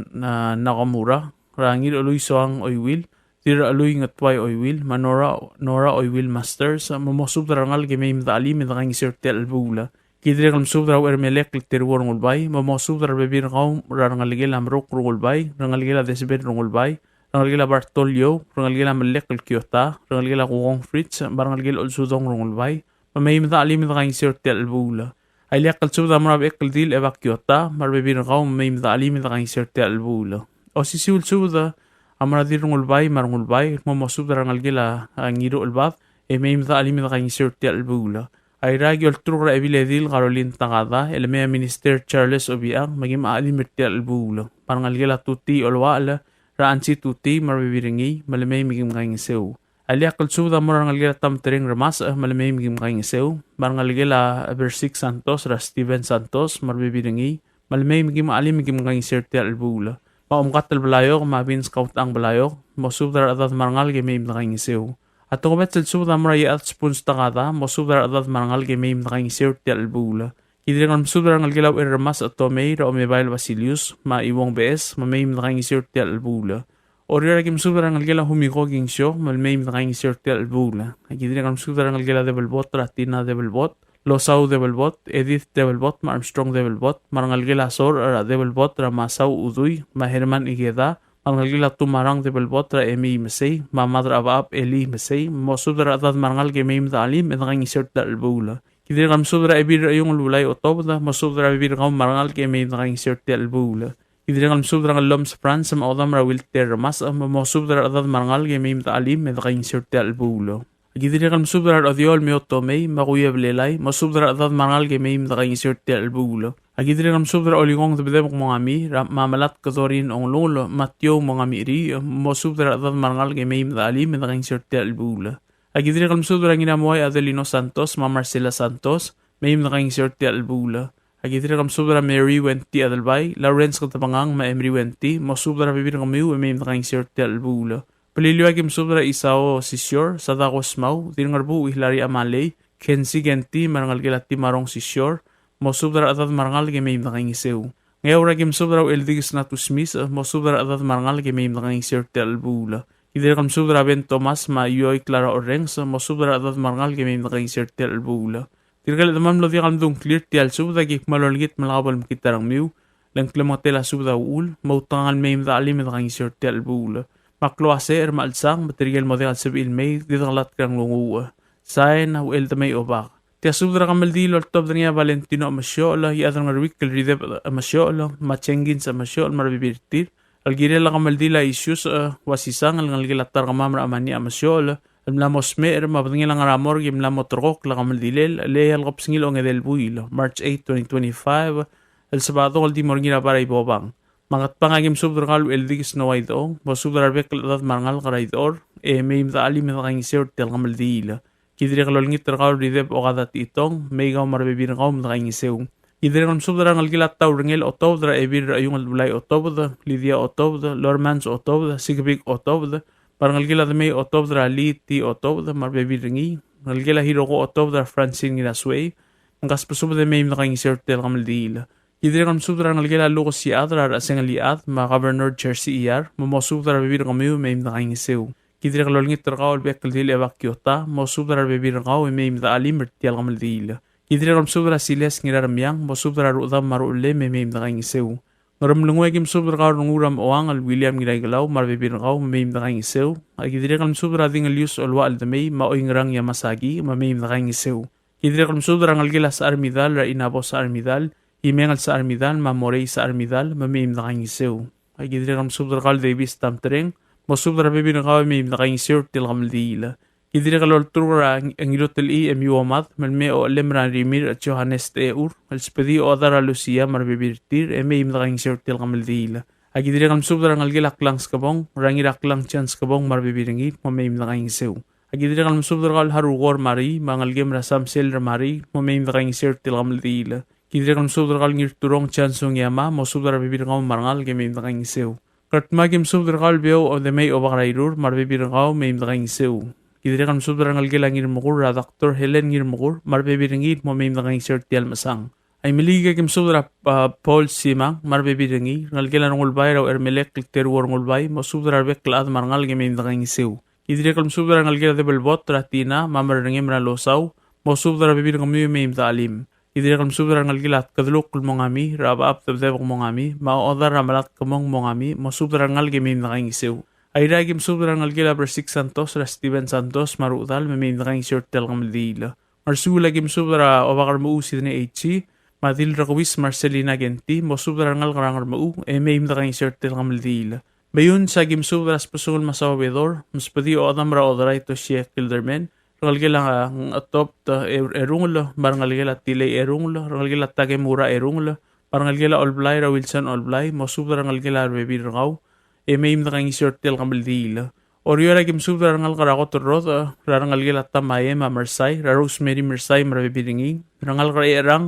Nakamura, er a Ngirchelui Soang Oiwil, Dirrachelui Ngetuai Oiwil, me a Nora, Nora Oiwil Masters, me mosubed er a rengalek e mei me de chelim e dekaingeseu er tia el chelebuul. Ki dirrek el mesubed er a Uchermelek el Teruo Rengulbai, me mosubed er a rebebil er kau er a rengelekel a Meruk Rengulbai, rengelekel a Desbed Rengulbai, rengelekel a Bartolio, rengelekel a Melek el Kiota, rengelekel a Kukong Fritz, me a rengelekel a Olsudong Rengulbai, me mei me de chelim e dekaingeseu er tia el chelebuul. A ileakl el subed a mo er a Bechekldil Eba Kiota, me a rebebil er kau me mei me de chelim e dekaingeseu er tia el chelebuul. Osisiu el subed a mo er a Dirrengulbai me a Rengulbai, el kmo mosubed er a rengelekel a, a, Ngiruchelbad, e mei me de chelim e dekaingeseu er tia el chelebuul. Airai, ki olturk er a Ebiledil Caroline Takada, el mei a Minister Charles Obichang, me kim chelim er tia el chelebuul. Me a rengelekel a Tutii Oluachel, er a Ansi Tutii, me a rebebil er ngii, me le mei me kim kaingeseu. A ileakl el subed a mo er a rengelekel a Tamtereng Remasech, me le mei me kim kaingeseu. Me a rengelekel a Bersik Santos, er a Steven Santos, me a rebebil er ngii, me le mei me kim chelim e kim kaingeseu er tia el chelebuul. Me a Omkatel Blaiok, me a Vince Kautang Blaiok, mosubed er a rechedad me a rengalek e mei me dekaingeseu. A tokubets el subed a mo er a Iechad Spuns Takada, mosubed er a rechedad me a rengalek e mei me dekaingeseu er tia el chelebuul. Ki dirrek el mesubed er a rengelekel a Ucherremasech Tomei, er a Omebael Basilius, me a Iuong Beches, me mei me dekaingeseu er tia el chelebuul. Oreor, aki mesubed er a rengelekel a Humiko Kingsio, me le mei me dekaingeseu er tia el chelebuul. Aki dirrek el mesubed er a rengelekel a Debelbot, er a Tina Debelbot, Losau Debelbot, Edith Debelbot, me a Armstrong Debelbot, me a rengelekel a Sor, er a Debelbot, er a Masau Udui, me a Herman Ikeda, me a rengelekel a Tumarang Debelbot, er a Emi Mesei, me a Mad er a Bechab Eli Mesei, mosubed er a rechedad me a rengalek e mei me de chelim e dekaingeseu er tia el chelebuul. Ki dirrek el mesubed er a Ebil er a Iung el Ulai Otobed, mosubed er a rebebil er kau me a rengalek e mei me dekaingeseu er tia el chelebuul. Ki dirrek el mesubed er a Ngellomes Franz me a odam er a Wilter Remasech, me mosubed er a rechedad me a rengalek e mei me de chelim e de kaingeseu er tia el chelebuul. Aki dirrek el mesubed er a Rechediol me a Otomei, me a Kuiebelelai, mosubed er a rechedad me a rengalek e mei me de kaingeseu er tia el chelebuul. Aki dirrek el mesubed er a Olikong Debedebek Mongami, er a, me a Melatk Dorin Ongelungel, me a Tiou Mongami Ri, mosubed er a rechedad me a rengalek e mei me de chelim e de kaingeseu er tia el chelebuul. Aki dirrek el mesubed er a Ngiramuai Adelino Santos, me a Marcela Santos, mei me de kaingeseu er tia el chelebuul. Aki dirrek el mesubed er a Mary Wenty Adelbai, Lawrence Ketebengang, me a Emery Wenty, mosubed er a rebebil er kemiu e mei me de kaingeseu er tia el chelebuul. Beliliou aki mesubed er a Isao Sisior, Sadako Smau, Dirngerbuuch Hilari Amalei, Kensi Kenti, me a rengelekel a Timarong Sisior, mosubed er a rechedad me a rengalek e mei me de kaingeseu. Ngeaur aki mesubed er a Ucheldikes Natus Misech, mosubed er a rechedad me a rengalek e mei me de kaingeseu er tia el chelebuul. Ki dirrek el mesubed er a Ben Thomas me a Ioi Clara Orrenges, mosubed er a rechedad me a rengalek e mei me de kaingeseu er tia el chelebuul. Tirke el chedemam el diak el mdung a ngklir er tia el subed, aki kmal olengit me lak bo lemekngit a rengmiu, le ng klemengetel a subed a uchul, me outekangel mei me de chelim e de kaingeseu er tia el chelebuul. Me a klou a secher me a chelsang, me tirke el mo diak el sebechir el mei, di dekelatk er a nglunguuch. Sain, a Ucheldemei Obak. Tia subed er a kemeldiil el oltobed er ngii a Valentino Emesiochel, Iechad er a Ngeruikl el Rideb Emesiochel, me a Jenkins Emesiochel, me a rebebil er tir, el kirel a kemeldiil a Isius, e, Uasisang, el ngelekel a ta er kemam er a Amania Emesiochel, el mla mo smecher, me a bedengel a ngar er a morgue e mla mo terrekokl a kemeldilel, el eai el kebesengil a ongedei el buil, March eight, twenty twenty-five, el Sebadong el di mo er ngii er a bai er a Ibobang. Me a Ngatpang aki mesubed er kau el Ucheldikes Noah Idechong, mosubed er a rebek el chedad me a rengalek er a Idechor, e mei me de chelim e de kaingeseu er tia el kemeldiil. Ki dirrek el olengit er kau el Rideb Okada Techitong, mei kau me a rebebil er kau me de kaingeseu. Ki dirrek el mesubed er a rengelekel a Taurengel Otobed, er a Ebil er a Iungel Dulai Otobed, Lydia Otobed, Lormans Otobed, Sikebik Otobed, me a rengelekel a Demei Otobed, er a Lee T. Otobed, me a rebebil er ngii, rengelekel a Hiroko Otobed, er a Francine Ngirasuei, me kasbesubed e mei me de kaingeseu er tia el kemeldiil. Ki dirrek el mesubed er a rengelekel a Lukes Iechad, er a Rechesengel Iechad, me a Governor Jersey Iyar, me mosubed er a rebebil er kemiu e mei me de kaingeseu. Ki dirrek el olengit er kau el bek el Dilchebak Kiota, mosubed er a rebebil er kau e mei me de chelim er tia el kemeldiil. Ki dirrek el mesubed er a Siles Ngiraremiang, mosubed er a ruchedam me a ruchellem e mei me de kaingeseu. Ngeremlengui aki mesubed er kau el Rengul er a Mechuang el William Ngiraikelau me a rebebil er kau me mei me de kaingeseu. Aki dirrek el mesubed er a Dingelius Oluachel Demei me a Oingerang Yamasaki me mei me de kaingeseu. Ki dirrek el mesubed er a rengelekel a Secharmidal, er a Inabo Secharmidal, Imengel Secharmidal, me a Morei Secharmidal, me mei me de kaingeseu. Aki dirrek el mesubed er kau el Davis Tamtreng, mosubed er a rebebil er kau e mei me de kaingeseu er tia el kemeldiil. Ki dirrek el olturk er a Ng-, Ngirutelchii e Miuomad, me le mei a ochellem er a Rimirch Johannes Techur, el sbedii a ochedal er a Lucia me a rebebil er tir, e mei me de kaingeseu er tia el kemeldiil. Aki dirrek el mesubed er a rengelekel a Klang Skebong, er a Ngiraklang John Skebong me a rebebil er ngii, me mei me de kaingeseu. Aki dirrek el mesubed er kau el Harukor Marie, me a ngelekem er a Samsel er Marie, me mei me de kaingeseu er tia el kemeldiil. Ki dirrek el mesubed er kau el Ngirturong Chansung Yama, mosubed er a rebebil er kau me a rengalek e mei me de kaingeseu. Ngardmau aki mesubed er kau el Beouch Demei Obak er a Irur, me a rebebil er kau mei me de kaingeseu. Ki dirrek el mesubed er a rengelekel a Ngirmekur, er a Doctor Helen Ngirmekur, me a rebebil er ngii, me mei me de kaingeseu er tia el mechesang. Aimeliik aki mesubed er a, a, Paul Simang, me a rebebil er ngii, rengelekel a Rengulbai, er a Uchermelek el Teruo Rengulbai, mosubed er a rebek el chad me a rengalek e mei me de kaingeseu. Ki dirrek el mesubed er a rengelekel a Debelbot, er a Tina, me a Merengem er a Losau, mosubed er a rebebil er kemiu e mei me de chelim. Ki dirrek el mesubed er a rengelekel a Tkedeluk el Mongami, er a Bechab Debdebek Mongami, me a ochedal er a Melatk Kemong Mongami, mosubed er a rengalek e mei me de kaingeseu. Airai aki mesubed er a rengelekel a Bersik Santos, er a Steven Santos, me a rechedal, me mei me de kaingeseu er tia el kemeldiil. Ngersuul aki mesubed er a Obak er Mechuu Sidney H. C., me a Dil Rekeuis Marcelina Kenti, mosubed er a rengalek er a Ngermechuu, e mei me de kaingeseu er tia el kemeldiil. Meiuns aki mesubed er a Sbesungel Masao Bedor, me sbedii a ochedam er a Oderai Toshie Kilderman, rengelekel a Ngetobt Er-, Erungel, me a rengelekel a Tilei Erungel, rengelekel a Takemura Erungel, me a rengelekel a Olblai er a Wilson Olblai, mosubed er a rengelekel a rebebil er kau, e mei me de kaingeseu er tia el kemeldiil. Oreor aki mesubed er a rengalek er a Kot el Rodech, er a rengelekel a Tamae me a Mersai, er a Rosemary Mersai me a rebebil er ngii, rengalek er a Echerang,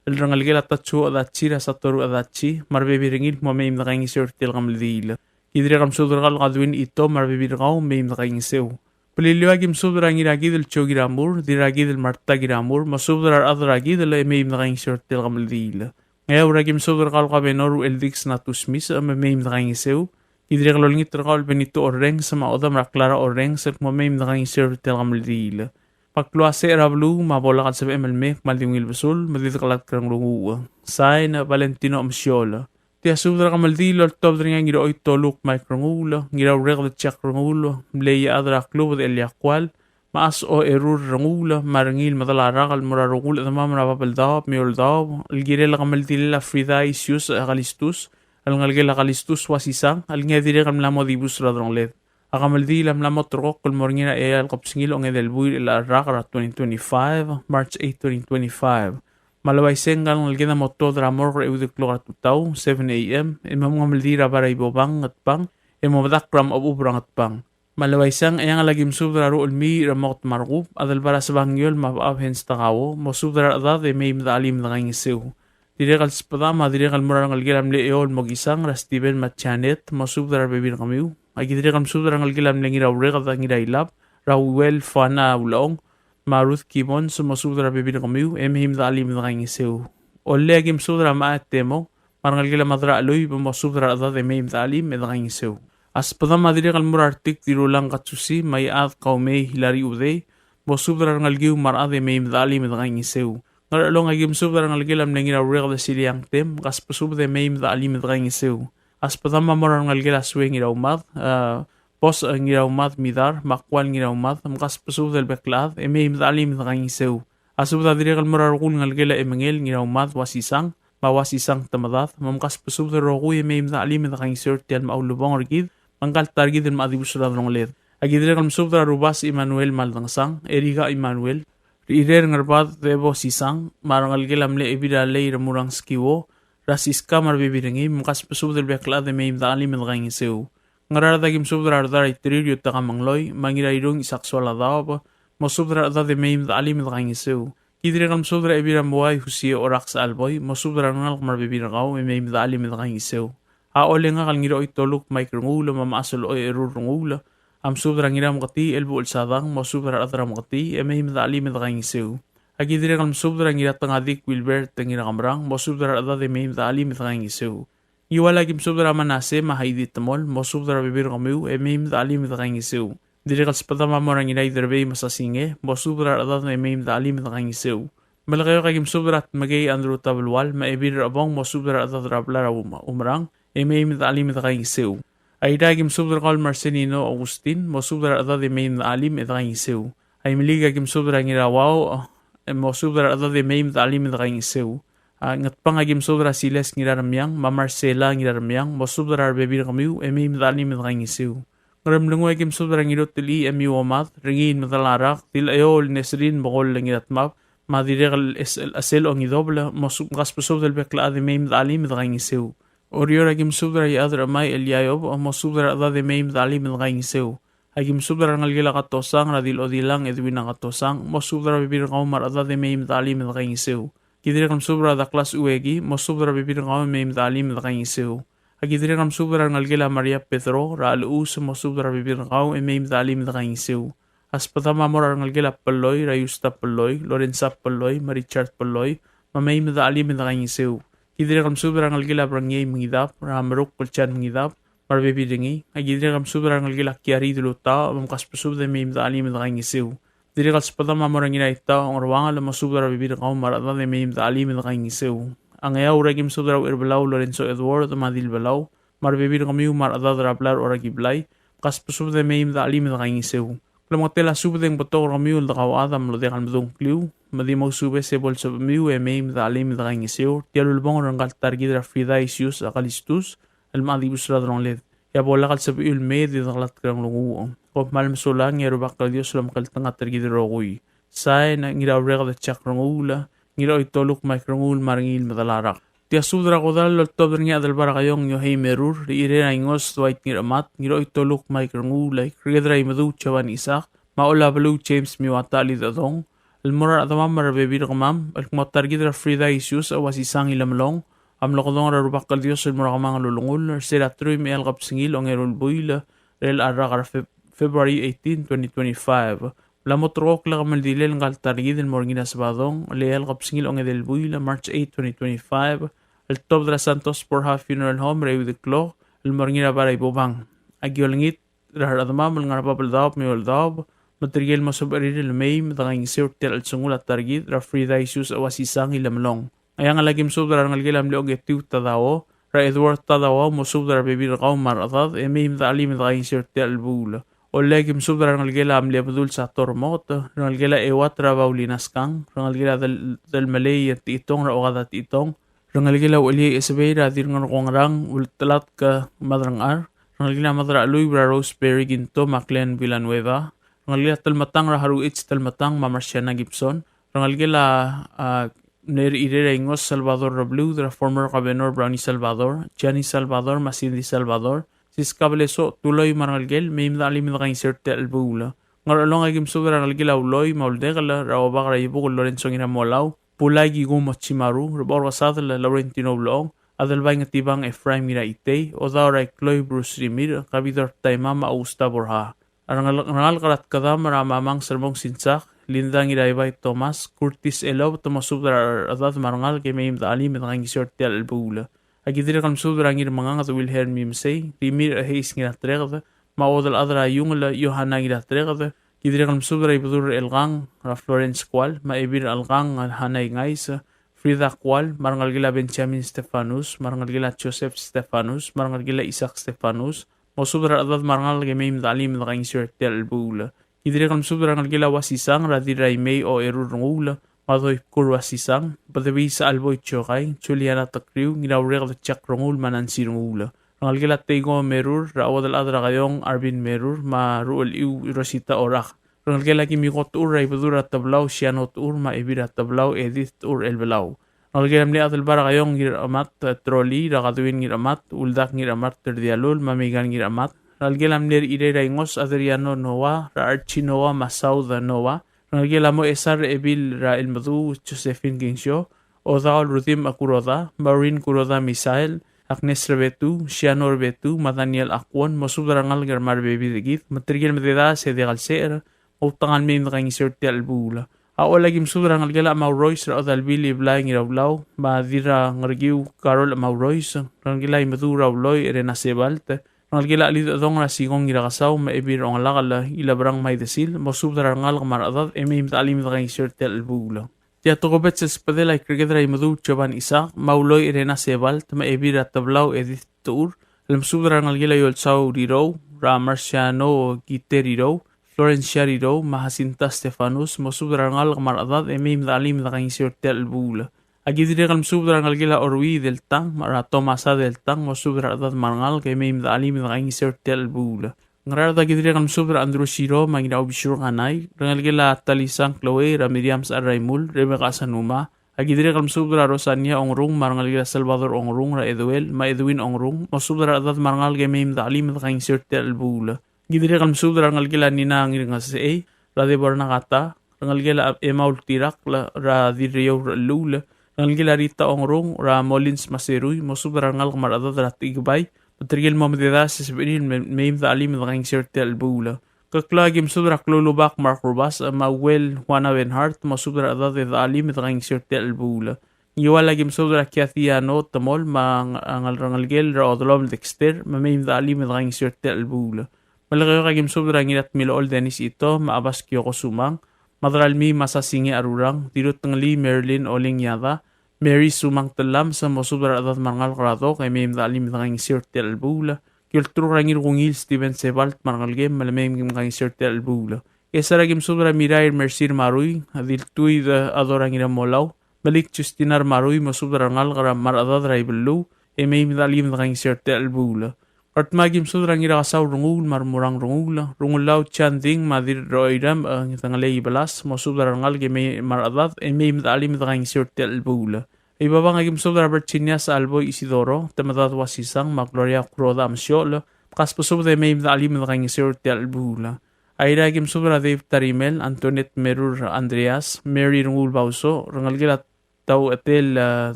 el rengelekel a Tatsuo Adachi, er a Satoru Adachi, me a rebebil er ngii, me mei me de kaingeseu er tia el kemeldiil. Ki dirrek el mesubed er kau el Kadwin Ito me a rebebil er kau, mei me de kaingeseu. Beliliou aki mesubed er a Ngirakidel Joe Kiramur, Dirrakidel Martha Kiramur, mosubed er a rechad er a Kidel, e mei me de kaingeseu er tia el kemeldiil. Ngeaur aki mesubed er kau el Kabenor Ucheldikes Natus Misech, me mei me de kaingeseu. Ki dirrek el olengit er kau el Benito Orrenges, me a ochedam er a Clara Orrenges, el kmo mei me de kaingeseu er tia el kemeldiil. Me a klou a secher er a beluu, me a bo lak el sebechem el mei, me a le di ungil besul, me di dekelatk er a nglunguuch. Sain, Valentino Mesiol. Tia subed er a kemeldiil el oltobed er ngii a Ngiraoitoluk Mike Renguul, Ngiraurreked Jack Renguul, mle Iechad er a Klubed Elia Kual, me a Ascho Erur Renguul, me a Rengiil Medalarak el mo er a rokui el chedemam er a Babeldaob me a Eouldaob, el kirel a kemeldilel a Frida Isius Kalistus, el ngelekel a Kalistus Uasisang, el ngii a dirrek el mla mo dibus er a delongeled. A kemeldiil a mla mo ulterekokl el mo er ngii er a eai el kebesengil a ongedei el buil er a rak er a twenty twenty-five, March eight, twenty twenty-five. Me a le uaisei e ngka el ngeleked a mo tuobed er a morgue er a euid el klok er a tutau, seven A M, e mo mengemeldiil er a bai er a Ibobang, Ngatpang, e mo medakl er a mechebechub er a Ngatpang. Me a le uaisei e ngka el aki mesubed er a Ruchelmiich er a Moked me a Rekub, Adelbai er a Sebangiol me a Bechab Hens Takao, mosubed er a rechedad e mei me dechelim e dekaingeseu. Dirrek el sbedam a dirrek el mo er a rengelekel a mle Eol Mokisang er a Steven me a Janet, mosubed er a rebebil er kemiu. Aki dirrek el mesubed er a rengelekel a mle Ngiraureked a Ngirailab, er a Uel Fana Ulechong, me a Ruth Gibbons, mosubed er a rebebil er kemiu, e mei me dechelim e dekaingeseu. Ollei aki mesubed er a Macha Temo, me a rengelekel a Madrachelui, mosubed er a rechedad e mei me dechelim e dekaingeseu. A sbedam a dirrek el mo er a Retik Dirulang Katsusi, me a Iechad Kaumei Hilari Udei, mosubed er a rengelekiu me a rechad e mei me dechelim e dekaingeseu. Ngerchelong aki mesubed er a rengelekel a mle Ngiraureked a Siliang Tem, kasbesubed e mei me dechelim e dekaingeseu. A sbedam a mo er a rengelekel a Sue Ngiraumad, a, Bos, a, Ngiraumad Midar, me a Kual Ngiraumad, mkasbesubed el bek el chad, e mei me dechelim e dekaingeseu. A subed a dirrek el mo er a rokui el ngelekel a Emengel Ngiraumad Uasisang, me a Uasisang Temedad, me mkasbesubed el rokui e mei me dechelim e dekaingeseu er tia el mla ulebongel er kid, me ngka el ta er kid el mla dibus er a delongeled. Aki dirrek el mesubed er a Rubas Emmanuel Maldangesang, Erika Emmanuel, Rirer Ngerbad Debo Sisang, me a rengelekel a mle Ebil er a Lei er a Murang Skiwo, er a Siska me a rebebil er ngii, me mkasbesubed el bek el chad e mei me dechelim e dekaingeseu. Ngaraard aki mesubed er a Redar Iterir Yutaka Mengloi, me a Ngirairung Isaac Soaladaob, mosubed er a rechedad e mei me dechelim e dekaingeseu. Ki dirrek el mesubed er a Ebil er a Mbuai Husie Orak Saalboi, mosubed er a rengalek me a rebebil er kau e mei me dechelim e dekaingeseu. A Olengak el Ngiroitoluk Mike Renguul, me a Mechas el Ocherur Renguul, a mesubed er a Ngirameketii Elbuchel Sadang, mosubed er a rechad er a Meketii, e mei me dechelim e dekaingeseu. Aki dirrek el mesubed er a Ngiratengadik Wilbert Ngirakemerang, mosubed er a rechedad e mei me dechelim e dekaingeseu. Ngiwal aki mesubed er a Manase me a Heidi Temol, mosubed er a rebebil er kemiu, e mei me dechelim e dekaingeseu. Dirrek el sbedam a mo er a Ngiraiderbei me a Sasinge, mosubed er a rechedad e mei me dechelim e dekaingeseu. Melekeok aki mesubed er a Tmekei Andrew Tabelual, me a Ebil er a Chebong, mosubed er a rechedad er a blai er a Um-, Umerang, e mei me dechelim e dekaingeseu. Airai aki mesubed er kau el Marcelino Augustin, mosubed er a rechedad e mei me dechelim e dekaingeseu. Aimeliik aki mesubed er a Ngirauau, e mosubed er a rechedad e mei me dechelim e dekaingeseu. A Ngatpang aki mesubed er a Silas Ngiraremiang, me a Marcela Ngiraremiang, mosubed er a rebebil er kemiu, e mei me dechelim e dekaingeseu. Ngeremlengui aki mesubed er a Ngirutelchii Emiu Omad, Rengiil Medalarak, Dilcheoul Nesrin Bekoll Ngiratmab, me a dirrek el Es-, el Esel Ongidobel, mosubed, mkasbesubed el bek el chad e mei me dechelim e dekaingeseu. Oreor aki mesubed er a Iechad er a Chemai Eliaiob, mosubed er a rechedad e mei me dechelim e dekaingeseu. Aki mesubed er a rengelekel a Katosang, er a Dilodilang Edwina Katosang, mosubed er a rebebil er kau me a rechedad e mei me dechelim e dekaingeseu. Ki dirrek el mesubed er a Douglas Ueki, mosubed er a rebebil er kau e mei me dechelim e dekaingeseu. Aki dirrek el mesubed er a rengelekel a Maria Pedro, er a Alechus, mosubed er a rebebil er kau e mei me dechelim e dekaingeseu. A sbedam a mo er a rengelekel a Pelloi, er a Yusta Pelloi, Lorenza Pelloi, me a Richard Pelloi, me mei me dechelim e dekaingeseu. Ki dirrek el mesubed er a rengelekel a Brengiei Mengidab, er a Meruk Kolchan Mengidab, me a rebebil er ngii. Aki dirrek el mesubed er a rengelekel a Kiari Delutau, me mkasbesubed e mei me dechelim e dekaingeseu. Dirrek el sbedam a mo er a Ngiraitau Ongeruangel, mosubed er a rebebil er kau me a rechedad e mei me dechelim e dekaingeseu. A Ngeaur aki mesubed er a Ucherbelau Lorenzo Edward, me a Dilbelau, me a rebebil er kemiu me a rechedad er a blai er a Orakiblai, mkasbesubed e mei me dechelim e dekaingeseu. Klemengetel a subed e ng betok er kemiu el dekauchad a mlo diak el medung kliu, me di mousubes e bo lsebechemiu e mei me dechelim e dekaingeseu er tia el ulebongel er ngka el ta er kid er a Frida Isius a Kalistus, el mla dibus er a delongeled. E a bo lak el sebechiu el mei e di dekelatk er a nglunguuch. Kom kmal mesulang e a Rubak el Dios a lomekngeltengat er kid el rokui. Sain, Ngiraureked Jack Renguul, Ngiroitoluk Mike Renguul me a Rengiil Medalarak. Tia subed er a kodall el oltobed er ngii a Adelbai er a Kaiong Yohei Merur, Richirer a Ingos Dwight Ngiramat, Ngiroitoluk Mike Renguul, Ikriked er a Imeduch Jovan Isaac, me a Olabeluu James Miwata Lidedong, el mo er a rechedemam me a rebebil er kemam, el kmo ta er kid er a Frida Isius a Uasisang Ilemelong, a mlo kedong er a Rubak el Dios el mo er a kemanget el ulengull, er se er a teruich me a eai el kebesengil a ongeru el buil, er chelecha el rak er a Feb-, February eighteen, twenty twenty-five. Mla mo ulterekokl a kemeldilel ngka el ta er kid el mo er ngii er a Sebadong, el eai el kebesengil a ongedei el buil, March eight, twenty twenty-five, el tuobed er a Santos Borja Funeral Home er a euid el klok, el mo er ngii er a bai er a Ibobang. Aki olengit er a rechedemam el ngar er a bab el daob me a eou el daob, me tirke el mo sebechir el mei me dekaingeseu er tia el chelsengul a ta er kid er a Frida Isius a Uasisang Ilemelong. Ngcheangel aki mesubed er a rengelekel a mle Ongetiu Tadao, er a Edward Tadao, mosubed er a rebebil er kau me a rechedad, e mei me dechelim e dekaingeseu er tia el chelebuul. Ollei aki mesubed er a rengelekel a mle Bedul Sator Mot, rengelekel a Euat er a Paulina Skang, rengelekel a Del-, Delmelei Techitong er a Okada Techitong, Rengelekel a Ucheliei Esebei er a Dirngerkongrang Ultelatk Madrangchar. Rengelekel a Madrachelui er a Roseberry Kinto me a Glenn Villanueva. Rengelekel a Telmetang er a Haru H. Telmetang me a Marciana Gibson. Rengelekel a, a, Mle Irei er a Ingos Salvador Rebluud er a former Governor Brownie Salvador, Gianni Salvador me a Cindy Salvador, Siska Belesoch Tuloi me a rengelekel, mei me dechelim e dekaingeseu er tia el chelebuul. Ngerchelong a ki mesubed er a rengelekel a Uloi me a Uldekel er a Obak er a Iebukel Lorenzo Ngiramolau, Bulai Kikumo Chimaru, Rebechor Kesadel Laurentino Ulechong, Adelbai Ngetibang Ephraim Ngiraitei, Odaol er a Ikloi Bruce Rimirch, Kabidor Taima me a Augusta Borja. A rengal-, rengalek er a Tkedam er a Mamang Sermong Sinsak, Linda Ngiraibai Thomas, Curtis Elob, te mosubed er a rechedad me a rengalek e mei me dechelim e dekaingeseu er tia el chelebuul. A ki dirrek el mesubed er a Ngirmenganged Wilhelm Imesei, Rimirch Hayes Ngiratereked, me a Uodelchad er a Iungel Yohana Ngiratereked. Ki dirrek el mesubed er a Ibedul er Chelkang er a Florence Kual, me a Ebil er Chelkang Hana Ingais, Frida Kual, me a rengelekel a Benjamin Stefanus, me a rengelekel a Joseph Stefanus, me a rengelekel a Isaac Stefanus, mosubed er a rechedad me a rengalek e mei me dechelim e dekaingeseu er tia el chelebuul. Ki dirrek el mesubed er a rengelekel a Uasisang er a Dirraimei Ocherur Renguul, me a Doibkur Uasisang, Bedebii Sachelboi Chokai, Juliana Tekriu, Ngiraureked Jack Renguul, me a Nancy Renguul. Rengelekel a Teiko Merur er a Uodelchad er a Kaiong Arvin Merur, me a Ruchelchiu Rosita Orak. Rengelekel a Kimiko Techur er a Ibedul er a Teblau Siano Techur, me a Ebil er a Teblau Edith Techur Elbelau. Rengelekel a mle Adelbai er a Kaiong Ngirachemat, Troli er a Kaduin Ngirachemat, Uldak Ngirachemat er Dialul, me a Meikan Ngirachemat. Rengelekel a mle Irei er a Ingos Adriano Noah, er a Archie Noah, me a Saud Noah. Rengelekel a mo Esar Ebil er a Elmedu Josephine Kingsio, Odaol Rudim Kuroda, Maureen Kuroda Misael, Agnes Rebetu, Siano Rebetu, me a Daniel Akuon, mosubed er a rengalek me a rebebil er kid, me tirke el mededaes e diak el secher, mo outekangel mei me dekaingeseu er tia el chelebuul. A Ollei a ki mesubed er a rengelekel a Maurois er a Odalbil Iblai Ngiraulau, me a Dirrangerkiu Karol Maurois, rengelekel a Imedu er a Uloi Erena Sebalt, rengelekel a Chelidechedong er a Sikong Ngirakesau, me a Ebil er a Ongelakel Ilebrang Maidesil, mosubed er a rengalek me a rechedad e mei me dechelim e dekaingeseu er tia el chelebuul. Tia tokubets el subedel a Ikreked er a Imedu Jovan Isaac, me a Uloi Erena Sebalt, me a Ebil er a Teblau Edith Techur, el mesubed er a rengelekel a Iolsau Rirou, er a Marciano Kiterirou, Florencia Rirou, me a Jacinta Stefanus, mosubed er a rengalek me a rechedad e mei me dechelim e dekaingeseu er tia el chelebuul. A ki dirrek el mesubed er a rengelekel a Orui Deltang, me a Tomasa Deltang, mosubed er a rechedad me a rengalek e mei me dechelim e dekaingeseu er tia el chelebuul. Ngaraard a ki dirrek el mesubed er a Andrew Siro, me a Ngiraubisur Kanai, rengelekel a Talisang Chloe, er a Miriam Sechar er a Imul, Rebecca Sanuma, a ki dirrek el mesubed er a Rosania Ongrung, me a rengelekel a Salvador Ongrung, er a Eduel, me a Edwin Ongrung, mosubed er a rechedad me a rengalek e mei me dechelim e dekaingeseu er tia el chelebuul. Ki dirrek el mesubed er a rengelekel a Nina Ngirngesechei, er a Deborah Nakata, rengelekel a Emma Ultirakl, er a Dirreiou er a Chelluul, rengelekel a Rita Ongrung, er a Molins Maserui, mosubed er a rengalek me a rechedad er a Techikebai, me tirke el mo mededaes e sebechir el me-, mei me dechelim e dekaingeseu er tia el chelebuul. Keklau a ki mesubed er a Kloulubak Mark Rubas, me a Uel Juana Benhart, mosubed er a rechedad e dechelim e dekaingeseu er tia el chelebuul. Ngiwal a ki mesubed er a Kiatiano Temol, me a ng-, a ngal-, rengelekel er a Odelom Dexter, me mei me dechelim e dekaingeseu er tia el chelebuul. Melekeok a ki mesubed er a Ngiratmilechol Dennis Ito, me a Abas Kioko Sumang, Madralmii Masasinge Arurang, Dirutngelii Marilyn Oling Yada, Mary Sumang Tellames, mosubed er a rechedad me a rengalek er a Dok, e mei me dechelim e dekaingeseu er tia el chelebuul. Ki olturk er a Ngirkungiil Steven Sebalt me a rengelekem, me le mei me kim kaingeseu er tia el chelebuul. Ngchesar a ki mesubed er a Mirair Mercy Marui, Diltuid Adora Ngiramolau, Melik Justina Marui, mosubed er a rengalek me a rechedad er a Ibeluu, e mei me dechelim e dekaingeseu er tia el chelebuul. Ngardmau a ki mesubed er a Ngirakesau Renguul me a Remurang Renguul, Rengulau Chanding me a Dirroiram, e, Ngidengelei Ibelas, mosubed er a rengalek e mei me a rechedad, e mei me dechelim e dekaingeseu er tia el chelebuul. Ibobang a ki mesubed er a Virginia Salboi Isidoro, Temedad Uasisang, me a Gloria Kuroda Mesiol, kasbesubed e mei me dechelim e dekaingeseu er tia el chelebuul. Airai a ki mesubed er a Dave Tarimel, Antoinette Merur Andreas, Mary Renguul Bauso, rengelekel a Tau Etel, e,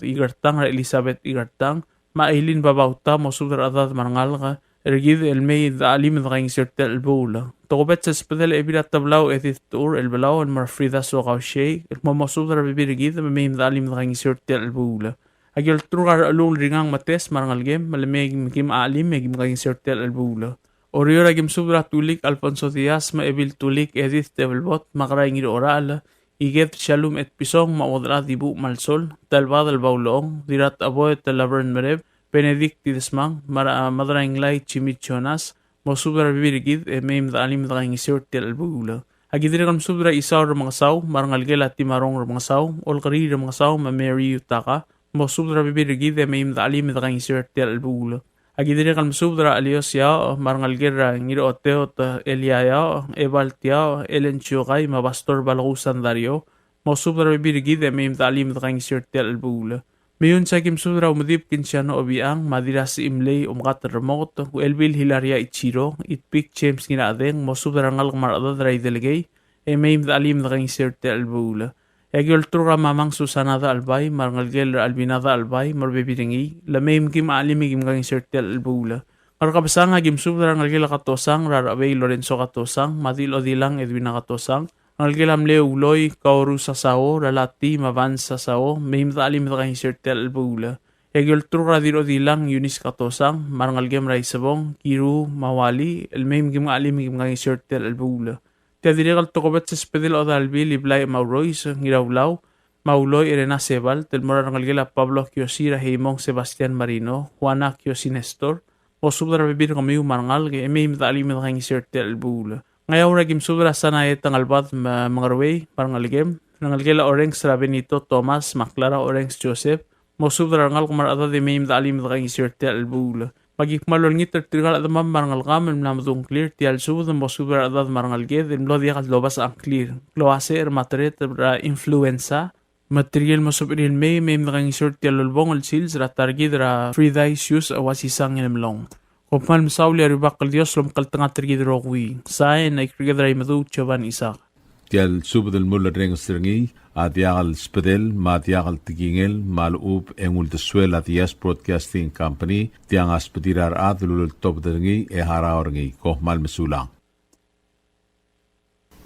Ikertang, er a Elizabeth Ikertang, me a Eileen Babauta, mosubed er a rechedad me a rengalek er kid el mei me dechelim e dekaingeseu er tia el chelebuul. Tokubets el subedel a Ebil er a Teblau Edith Techur Elbelau el mo er a Frida Sokau Shea, el kmo mosubed er a rebebil er kid me mei me dechelim e dekaingeseu er tia el chelebuul. A ki olturk er a Rechelungel Ringang Metes me a rengelekem, me le mei me kim chelim e kim kaingeseu er tia el chelebuul. Oreor a ki mesubed er a Tulik Alfonso Diaz me a Ebil Tulik Edith Tebelbot, me a Kerai Ngirorachel, Iked Shalom Etpison, me a Uodelchad Ibuch Malsol, Telbadel Baulong, Dirracheboet Laverne Mereb, Benedict Idesmang, me a, Madrainglai Jimmy Jonas, mosubed er a rebebil er kid, e mei me dechelim e dekaingeseu er tia el chelebuul. A ki dirrek el mesubed er a Isau Remengesau, me a rengelekel a Timarong Remengesau, Olkeriil Remengesau, me a Mary Utaka, mosubed er a rebebil er kid e mei me dechelim e dekaingeseu er tia el chelebuul. Aki dirrek el mesubed er a Elios Iaoch, me a rengelekel er a Ngiroteot Elia Iaoch, Ebalt Iaoch, Ellen Chiokai, me a Pastor Balkou Sandario, mosubed er a rebebil er kid e mei me dechelim e dekaingeseu er tia el chelebuul. Meiuns e aki mesubed er a Umedib Kinsiano Obichang, me a Dirrasechimlei Omkatel Remoket, Uchelbil Hilaria Ichiro, Itpik James Ngirachedeng, mosubed er a rengalek me a rechedad er a Idelekei, e mei me dechelim e dekaingeseu er tia el chelebuul. E aki olturk er a Mamang Susana Dachelbai, me a rengelekel er a Albina Dachelbai, me a rebebil er ngii, le mei me kim chelim e kim kaingeseu er tia el chelebuul. Ngerkebesang e aki mesubed er a rengelekel a Katosang, er a Rechebei Lorenzo Katosang, me a Dilodilang Edwina Katosang, rengelekel a mle Uloi, Kaoru Sasao, er a Lati, me a Van Sasao, mei me dechelim e dekaingeseu er tia el chelebuul. E aki olturk er a Dilodilang Eunice Katosang, me a rengelekem er a Isebong, Kiru, me a Wali, el mei me kim chelim e kim kaingeseu er tia el chelebuul. Tia dirrek el tokubets el subedel a Odalbil Iblai Maurois, Ngiraulau, me a Uloi Erena Sebalt, el mo er a rengelekel a Pablo Kiosi, er a Heimong Sebastian Marino, Juana Kiosi Nestor, mosubed er a rebebil er kemiu me a rengalek, e mei me dechelim e dekaingeseu er tia el chelebuul. Ngeaur e aki mesubed er a Sanae Tangelbad me a Mengeruei, me a rengelekem, rengelekel a Orengs er a Benito Thomas, me a Clara Orengs Joseph, mosubed er a rengalek me a rechedad e mei me dechelim e dekaingeseu er tia el chelebuul. Me aki kmal olengit er tirka el chedemam me a rengelekam el mla medung a ngklir er tia el subed, mosubed er a rechedad me a rengeleked el mlo diak el dobasech a ngklir. Klou a secher me a tereter er a influenza, me tirke el mo sebechir el mei, mei me dekaingeseu er tia el ulebongel el sils er a ta er kid er a Fridays Youth Oasis a Ngilemlong. Kom kmal mesaul e a Rubak el Dios a lomekngeltengat er kid el rokui. Sain, a Ikriked er a Imeduch Jovan Isaac. Tia el subed el mulerrenges er ngii a diak el subedel me a diak el tekingel me a lechub e ng uldesuel a Diaz Broadcasting Company, tiang a subedir a rechad el uleltobed er ngii e harau er ngii. Kom kmal mesulang.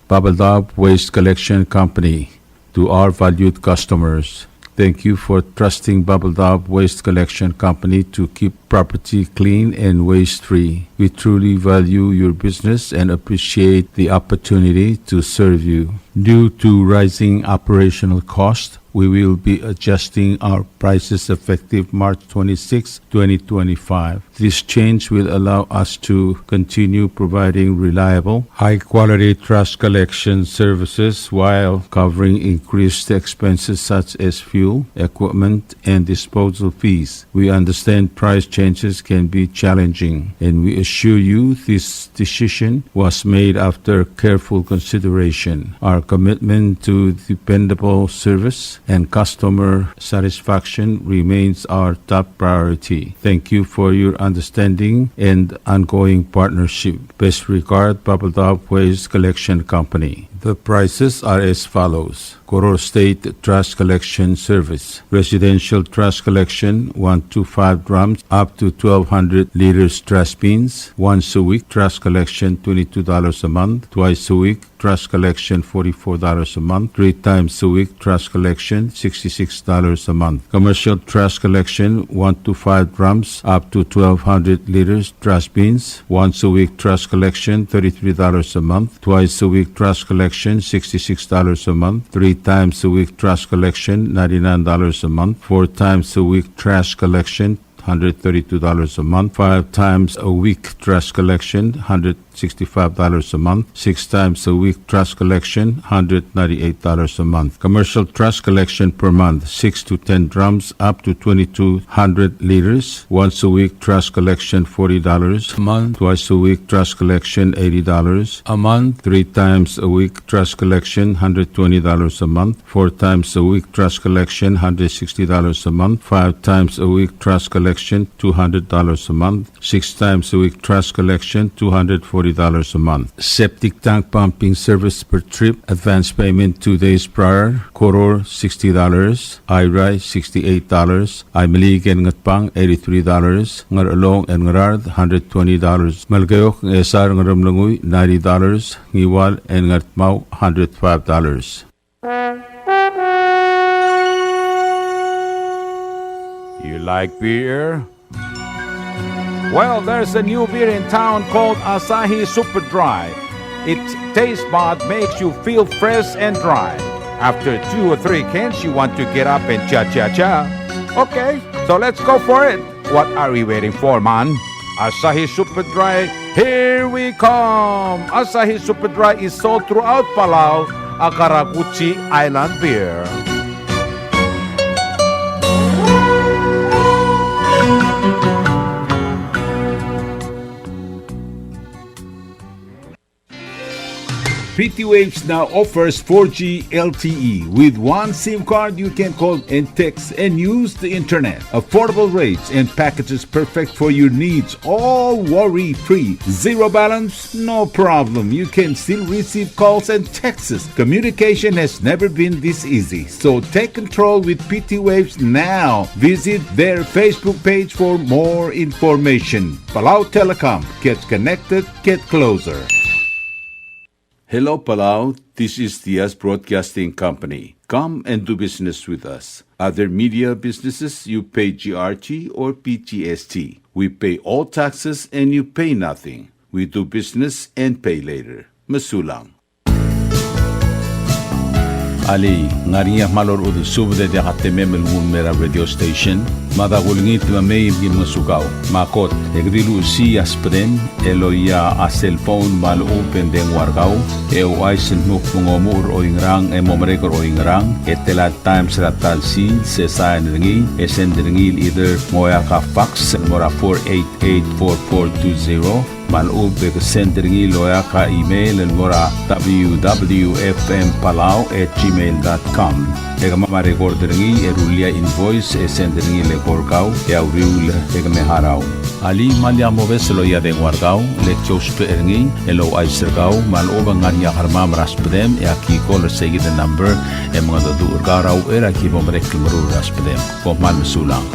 Babeldaob Waste Collection Company. To our valued customers, thank you for trusting Babeldaob Waste Collection Company to keep property clean and waste-free. We truly value your business and appreciate the opportunity to serve you. Due to rising operational cost, we will be adjusting our prices effective March twenty-sixth, twenty twenty-five. This change will allow us to continue providing reliable, high-quality trash collection services while covering increased expenses such as fuel, equipment, and disposal fees. We understand price changes can be challenging, and we assure you this decision was made after careful consideration. Our commitment to dependable service and customer satisfaction remains our top priority. Thank you for your understanding and ongoing partnership. Best regard, Babeldaob Waste Collection Company. The prices are as follows. Koror State Trash Collection Service. Residential trash collection, one to five drums, up to twelve hundred liters trash bins. Once a week trash collection, twenty-two dollars a month. Twice a week trash collection, forty-four dollars a month. Three times a week trash collection, sixty-six dollars a month. Commercial trash collection, one to five drums, up to twelve hundred liters trash bins. Once a week trash collection, thirty-three dollars a month. Twice a week trash collection, sixty-six dollars a month. Three times a week trash collection, ninety-nine dollars a month. Four times a week trash collection, hundred thirty-two dollars a month. Five times a week trash collection, hundred sixty-five dollars a month. Six times a week trash collection, hundred ninety-eight dollars a month. Commercial trash collection per month, six to ten drums, up to twenty-two hundred liters. Once a week trash collection, forty dollars a month. Twice a week trash collection, eighty dollars a month. Three times a week trash collection, hundred twenty dollars a month. Four times a week trash collection, hundred sixty dollars a month. Five times a week trash collection, two hundred dollars a month. Six times a week trash collection, two hundred forty dollars a month. Septic tank pumping service per trip, advance payment two days prior. Koror, sixty dollars. Airai, sixty-eight dollars. Aimeliik and Ngatpang, eighty-three dollars. Ngarchelong and Ngaraard, hundred twenty dollars. Melekeok, Ngchesar, Ngeremlengui, ninety dollars. Ngiwal and Ngardmau, hundred five dollars. You like beer? Well, there's a new beer in town called Asahi Super Dry. Its taste bud makes you feel fresh and dry. After two or three cans, you want to get up and cha-cha-cha. Okay, so let's go for it. What are we waiting for, man? Asahi Super Dry, here we come! Asahi Super Dry is sold throughout Palau, a karakuchi island beer. PT Waves now offers four G L T E. With one SIM card, you can call and text and use the internet. Affordable rates and packages perfect for your needs, all worry-free. Zero balance? No problem. You can still receive calls and texts. Communication has never been this easy. So take control with PT Waves now. Visit their Facebook page for more information. Palau Telecom. Get connected, get closer. Hello, Palau. This is Diaz Broadcasting Company. Come and do business with us. Other media businesses, you pay G R T or P G S T. We pay all taxes and you pay nothing. We do business and pay later. Mesulang. Alii, ng ngar er ngii a kmal orechudel subed e diak a temem el nguu el mei er a radio station? Mada kulengit me mei me ki ngosukau. Me a kot, e ke di luchesii a subedem el oia a cell phone me a lechub e ng dengua er kau, e ouchais el dmu kmo ng omuchel er oingerang e mo merek er oingerang, e tela el times er a ta el sils, e sain er ngii, e send er ngii el either ng oeak a fax el mo er a four eight eight four four two zero, me a lechub e ke send er ngii el oeak a email el mo er a W W F M Palau at gmail dot com. E kemam a record er ngii e rullii a invoice e send er ngii el eko er kau e a uriul e ke me harau. Alii, me lak mobes el oia dengua er kau, le ki ousbech er ngii el ouchais er kau me a lechub e ng ngar er ngii a kermam er a subedem e aki call er seikid el number e mengedecheduch er kau er a uchei er a ki bo merek el meruul er a subedem. Kom kmal mesulang.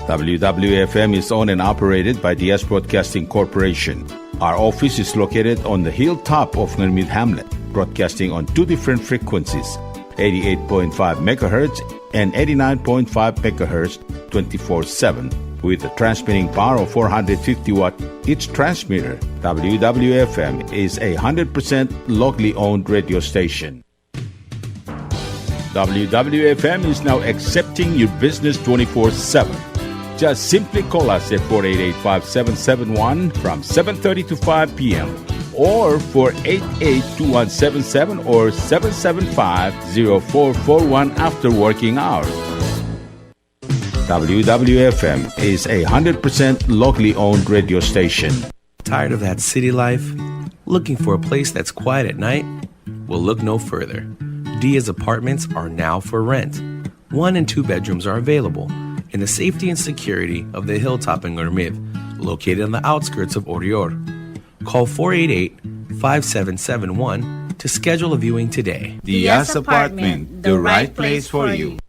W W F M is owned and operated by Diaz Broadcasting Corporation. Our office is located on the hilltop of Ngermid Hamlet, broadcasting on two different frequencies, eighty-eight point five megahertz and eighty-nine point five megahertz, twenty-four seven, with a transmitting power of four hundred fifty watt each transmitter. W W F M is a hundred percent locally owned radio station. W W F M is now accepting your business twenty-four seven. Just simply call us at four eight eight, five seven seven one from seven thirty to five p m or four eight eight, two one seven seven or seven seven five, zero four four one after working hours. W W F M is a hundred percent locally owned radio station. Tired of that city life? Looking for a place that's quiet at night? Well, look no further. Diaz Apartments are now for rent. One and two bedrooms are available in the safety and security of the hilltop in Ngermid, located on the outskirts of Oreor. Call four eight eight, five seven seven one to schedule a viewing today. Diaz Apartment, the right place for you.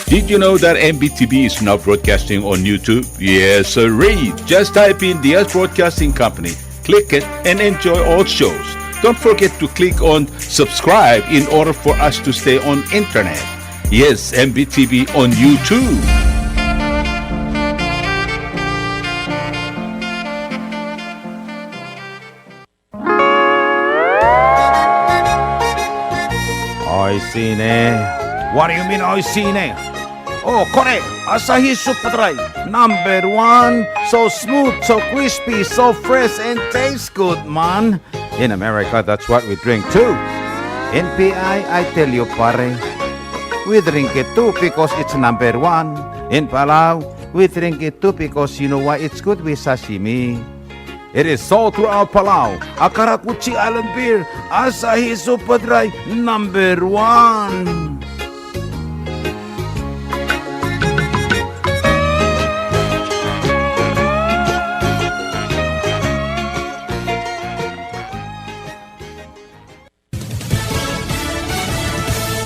Did you know that M B T V is now broadcasting on YouTube? Yes, sirree. Just type in Diaz Broadcasting Company, click it, and enjoy all shows. Don't forget to click on subscribe in order for us to stay on internet. Yes, M B T V on YouTube. Oishii ne. What do you mean, oishii ne? Oh, kore, Asahi Super Dry, number one. So smooth, so crispy, so fresh, and tastes good, man. In America, that's what we drink too. In P I, I tell you, pare, we drink it too because it's number one. In Palau, we drink it too because you know why? It's good with sashimi. It is sold throughout Palau. A karakuchi island beer, Asahi Super Dry, number one.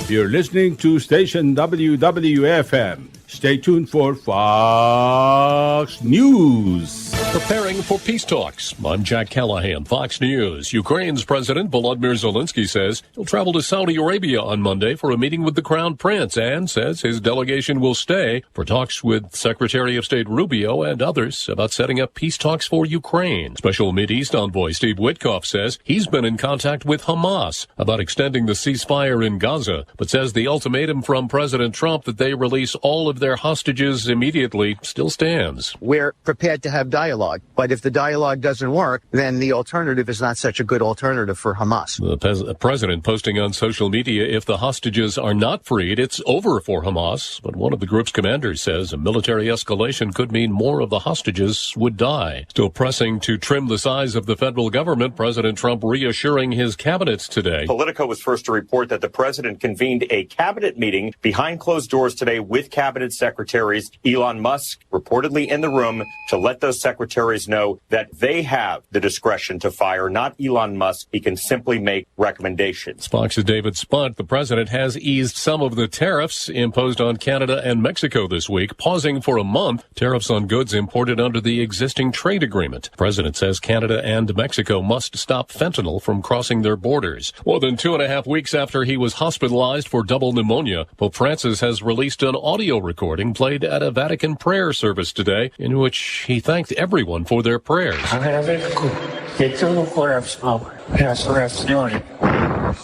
You're listening to station W W F M. Stay tuned for Fox News. Preparing for peace talks. I'm Jack Callahan, Fox News. Ukraine's President Volodymyr Zelensky says he'll travel to Saudi Arabia on Monday for a meeting with the Crown Prince and says his delegation will stay for talks with Secretary of State Rubio and others about setting up peace talks for Ukraine. Special Mideast Envoy Steve Witkoff says he's been in contact with Hamas about extending the ceasefire in Gaza, but says the ultimatum from President Trump that they release all of their hostages immediately still stands. We're prepared to have dialogue. dialogue. But if the dialogue doesn't work, then the alternative is not such a good alternative for Hamas. The pes- president posting on social media, "If the hostages are not freed, it's over for Hamas." But one of the group's commanders says a military escalation could mean more of the hostages would die. Still pressing to trim the size of the federal government, President Trump reassuring his cabinets today. Politico was first to report that the president convened a cabinet meeting behind closed doors today with cabinet secretaries. Elon Musk reportedly in the room to let those secretaries know that they have the discretion to fire, not Elon Musk. He can simply make recommendations. Fox's David Spunt. The president has eased some of the tariffs imposed on Canada and Mexico this week, pausing for a month tariffs on goods imported under the existing trade agreement. The president says Canada and Mexico must stop fentanyl from crossing their borders. More than two and a half weeks after he was hospitalized for double pneumonia, Pope Francis has released an audio recording played at a Vatican prayer service today in which he thanked everyone for their prayers. Agradezco de todo corazón las oraciones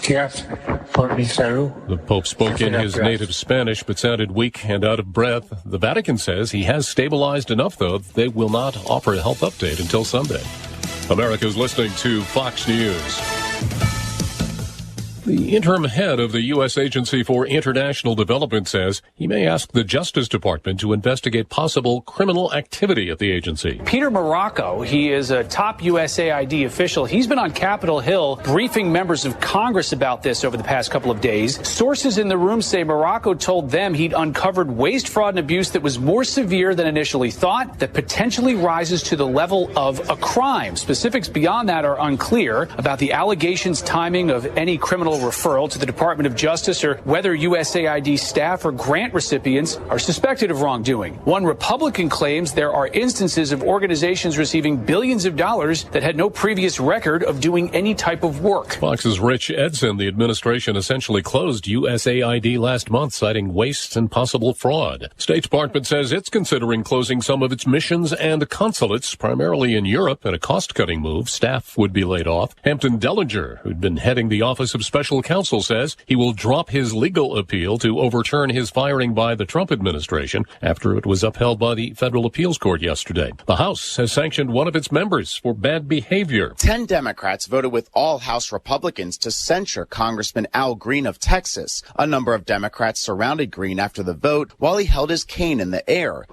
que hacen por mi salud. The Pope spoke in his native Spanish but sounded weak and out of breath. The Vatican says he has stabilized enough, though, that they will not offer a health update until Sunday. America's listening to Fox News. The interim head of the U S Agency for International Development says he may ask the Justice Department to investigate possible criminal activity at the agency. Peter Marocco, he is a top U S A I D official. He's been on Capitol Hill briefing members of Congress about this over the past couple of days. Sources in the room say Marocco told them he'd uncovered waste, fraud, and abuse that was more severe than initially thought, that potentially rises to the level of a crime. Specifics beyond that are unclear about the allegations, timing of any criminal referral to the Department of Justice, or whether U S A I D staff or grant recipients are suspected of wrongdoing. One Republican claims there are instances of organizations receiving billions of dollars that had no previous record of doing any type of work. Fox's Rich Edson. The administration essentially closed U S A I D last month, citing waste and possible fraud. State Department says it's considering closing some of its missions and consulates, primarily in Europe, in a cost-cutting move. Staff would be laid off. Hampton Dellinger, who'd been heading the Office of Special Counsel, says he will drop his legal appeal to overturn his firing by the Trump administration after it was upheld by the federal appeals court yesterday. The House has sanctioned one of its members for bad behavior. Ten Democrats voted with all House Republicans to censure Congressman Al Green of Texas. A number of Democrats surrounded Green after the vote while he held his cane in the air.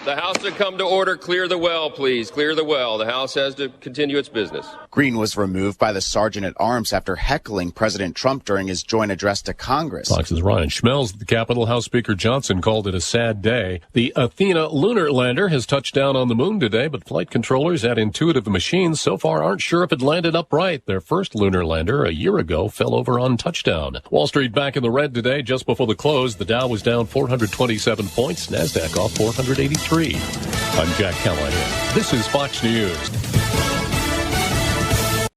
The House to come to order. Clear the well, please. Clear the well. The House has to continue its business. Green was removed by the sergeant at arms after heckling President Trump during his joint address to Congress. Fox's Ryan Schmelz at the Capitol. House Speaker Johnson called it a sad day. The Athena lunar lander has touched down on the moon today, but flight controllers at Intuitive Machines so far aren't sure if it landed upright. Their first lunar lander a year ago fell over on touchdown. Wall Street back in the red today. Just before the close, the Dow was down four hundred twenty-seven points, Nasdaq off four hundred eighty-three. I'm Jack Callahan. This is Fox News.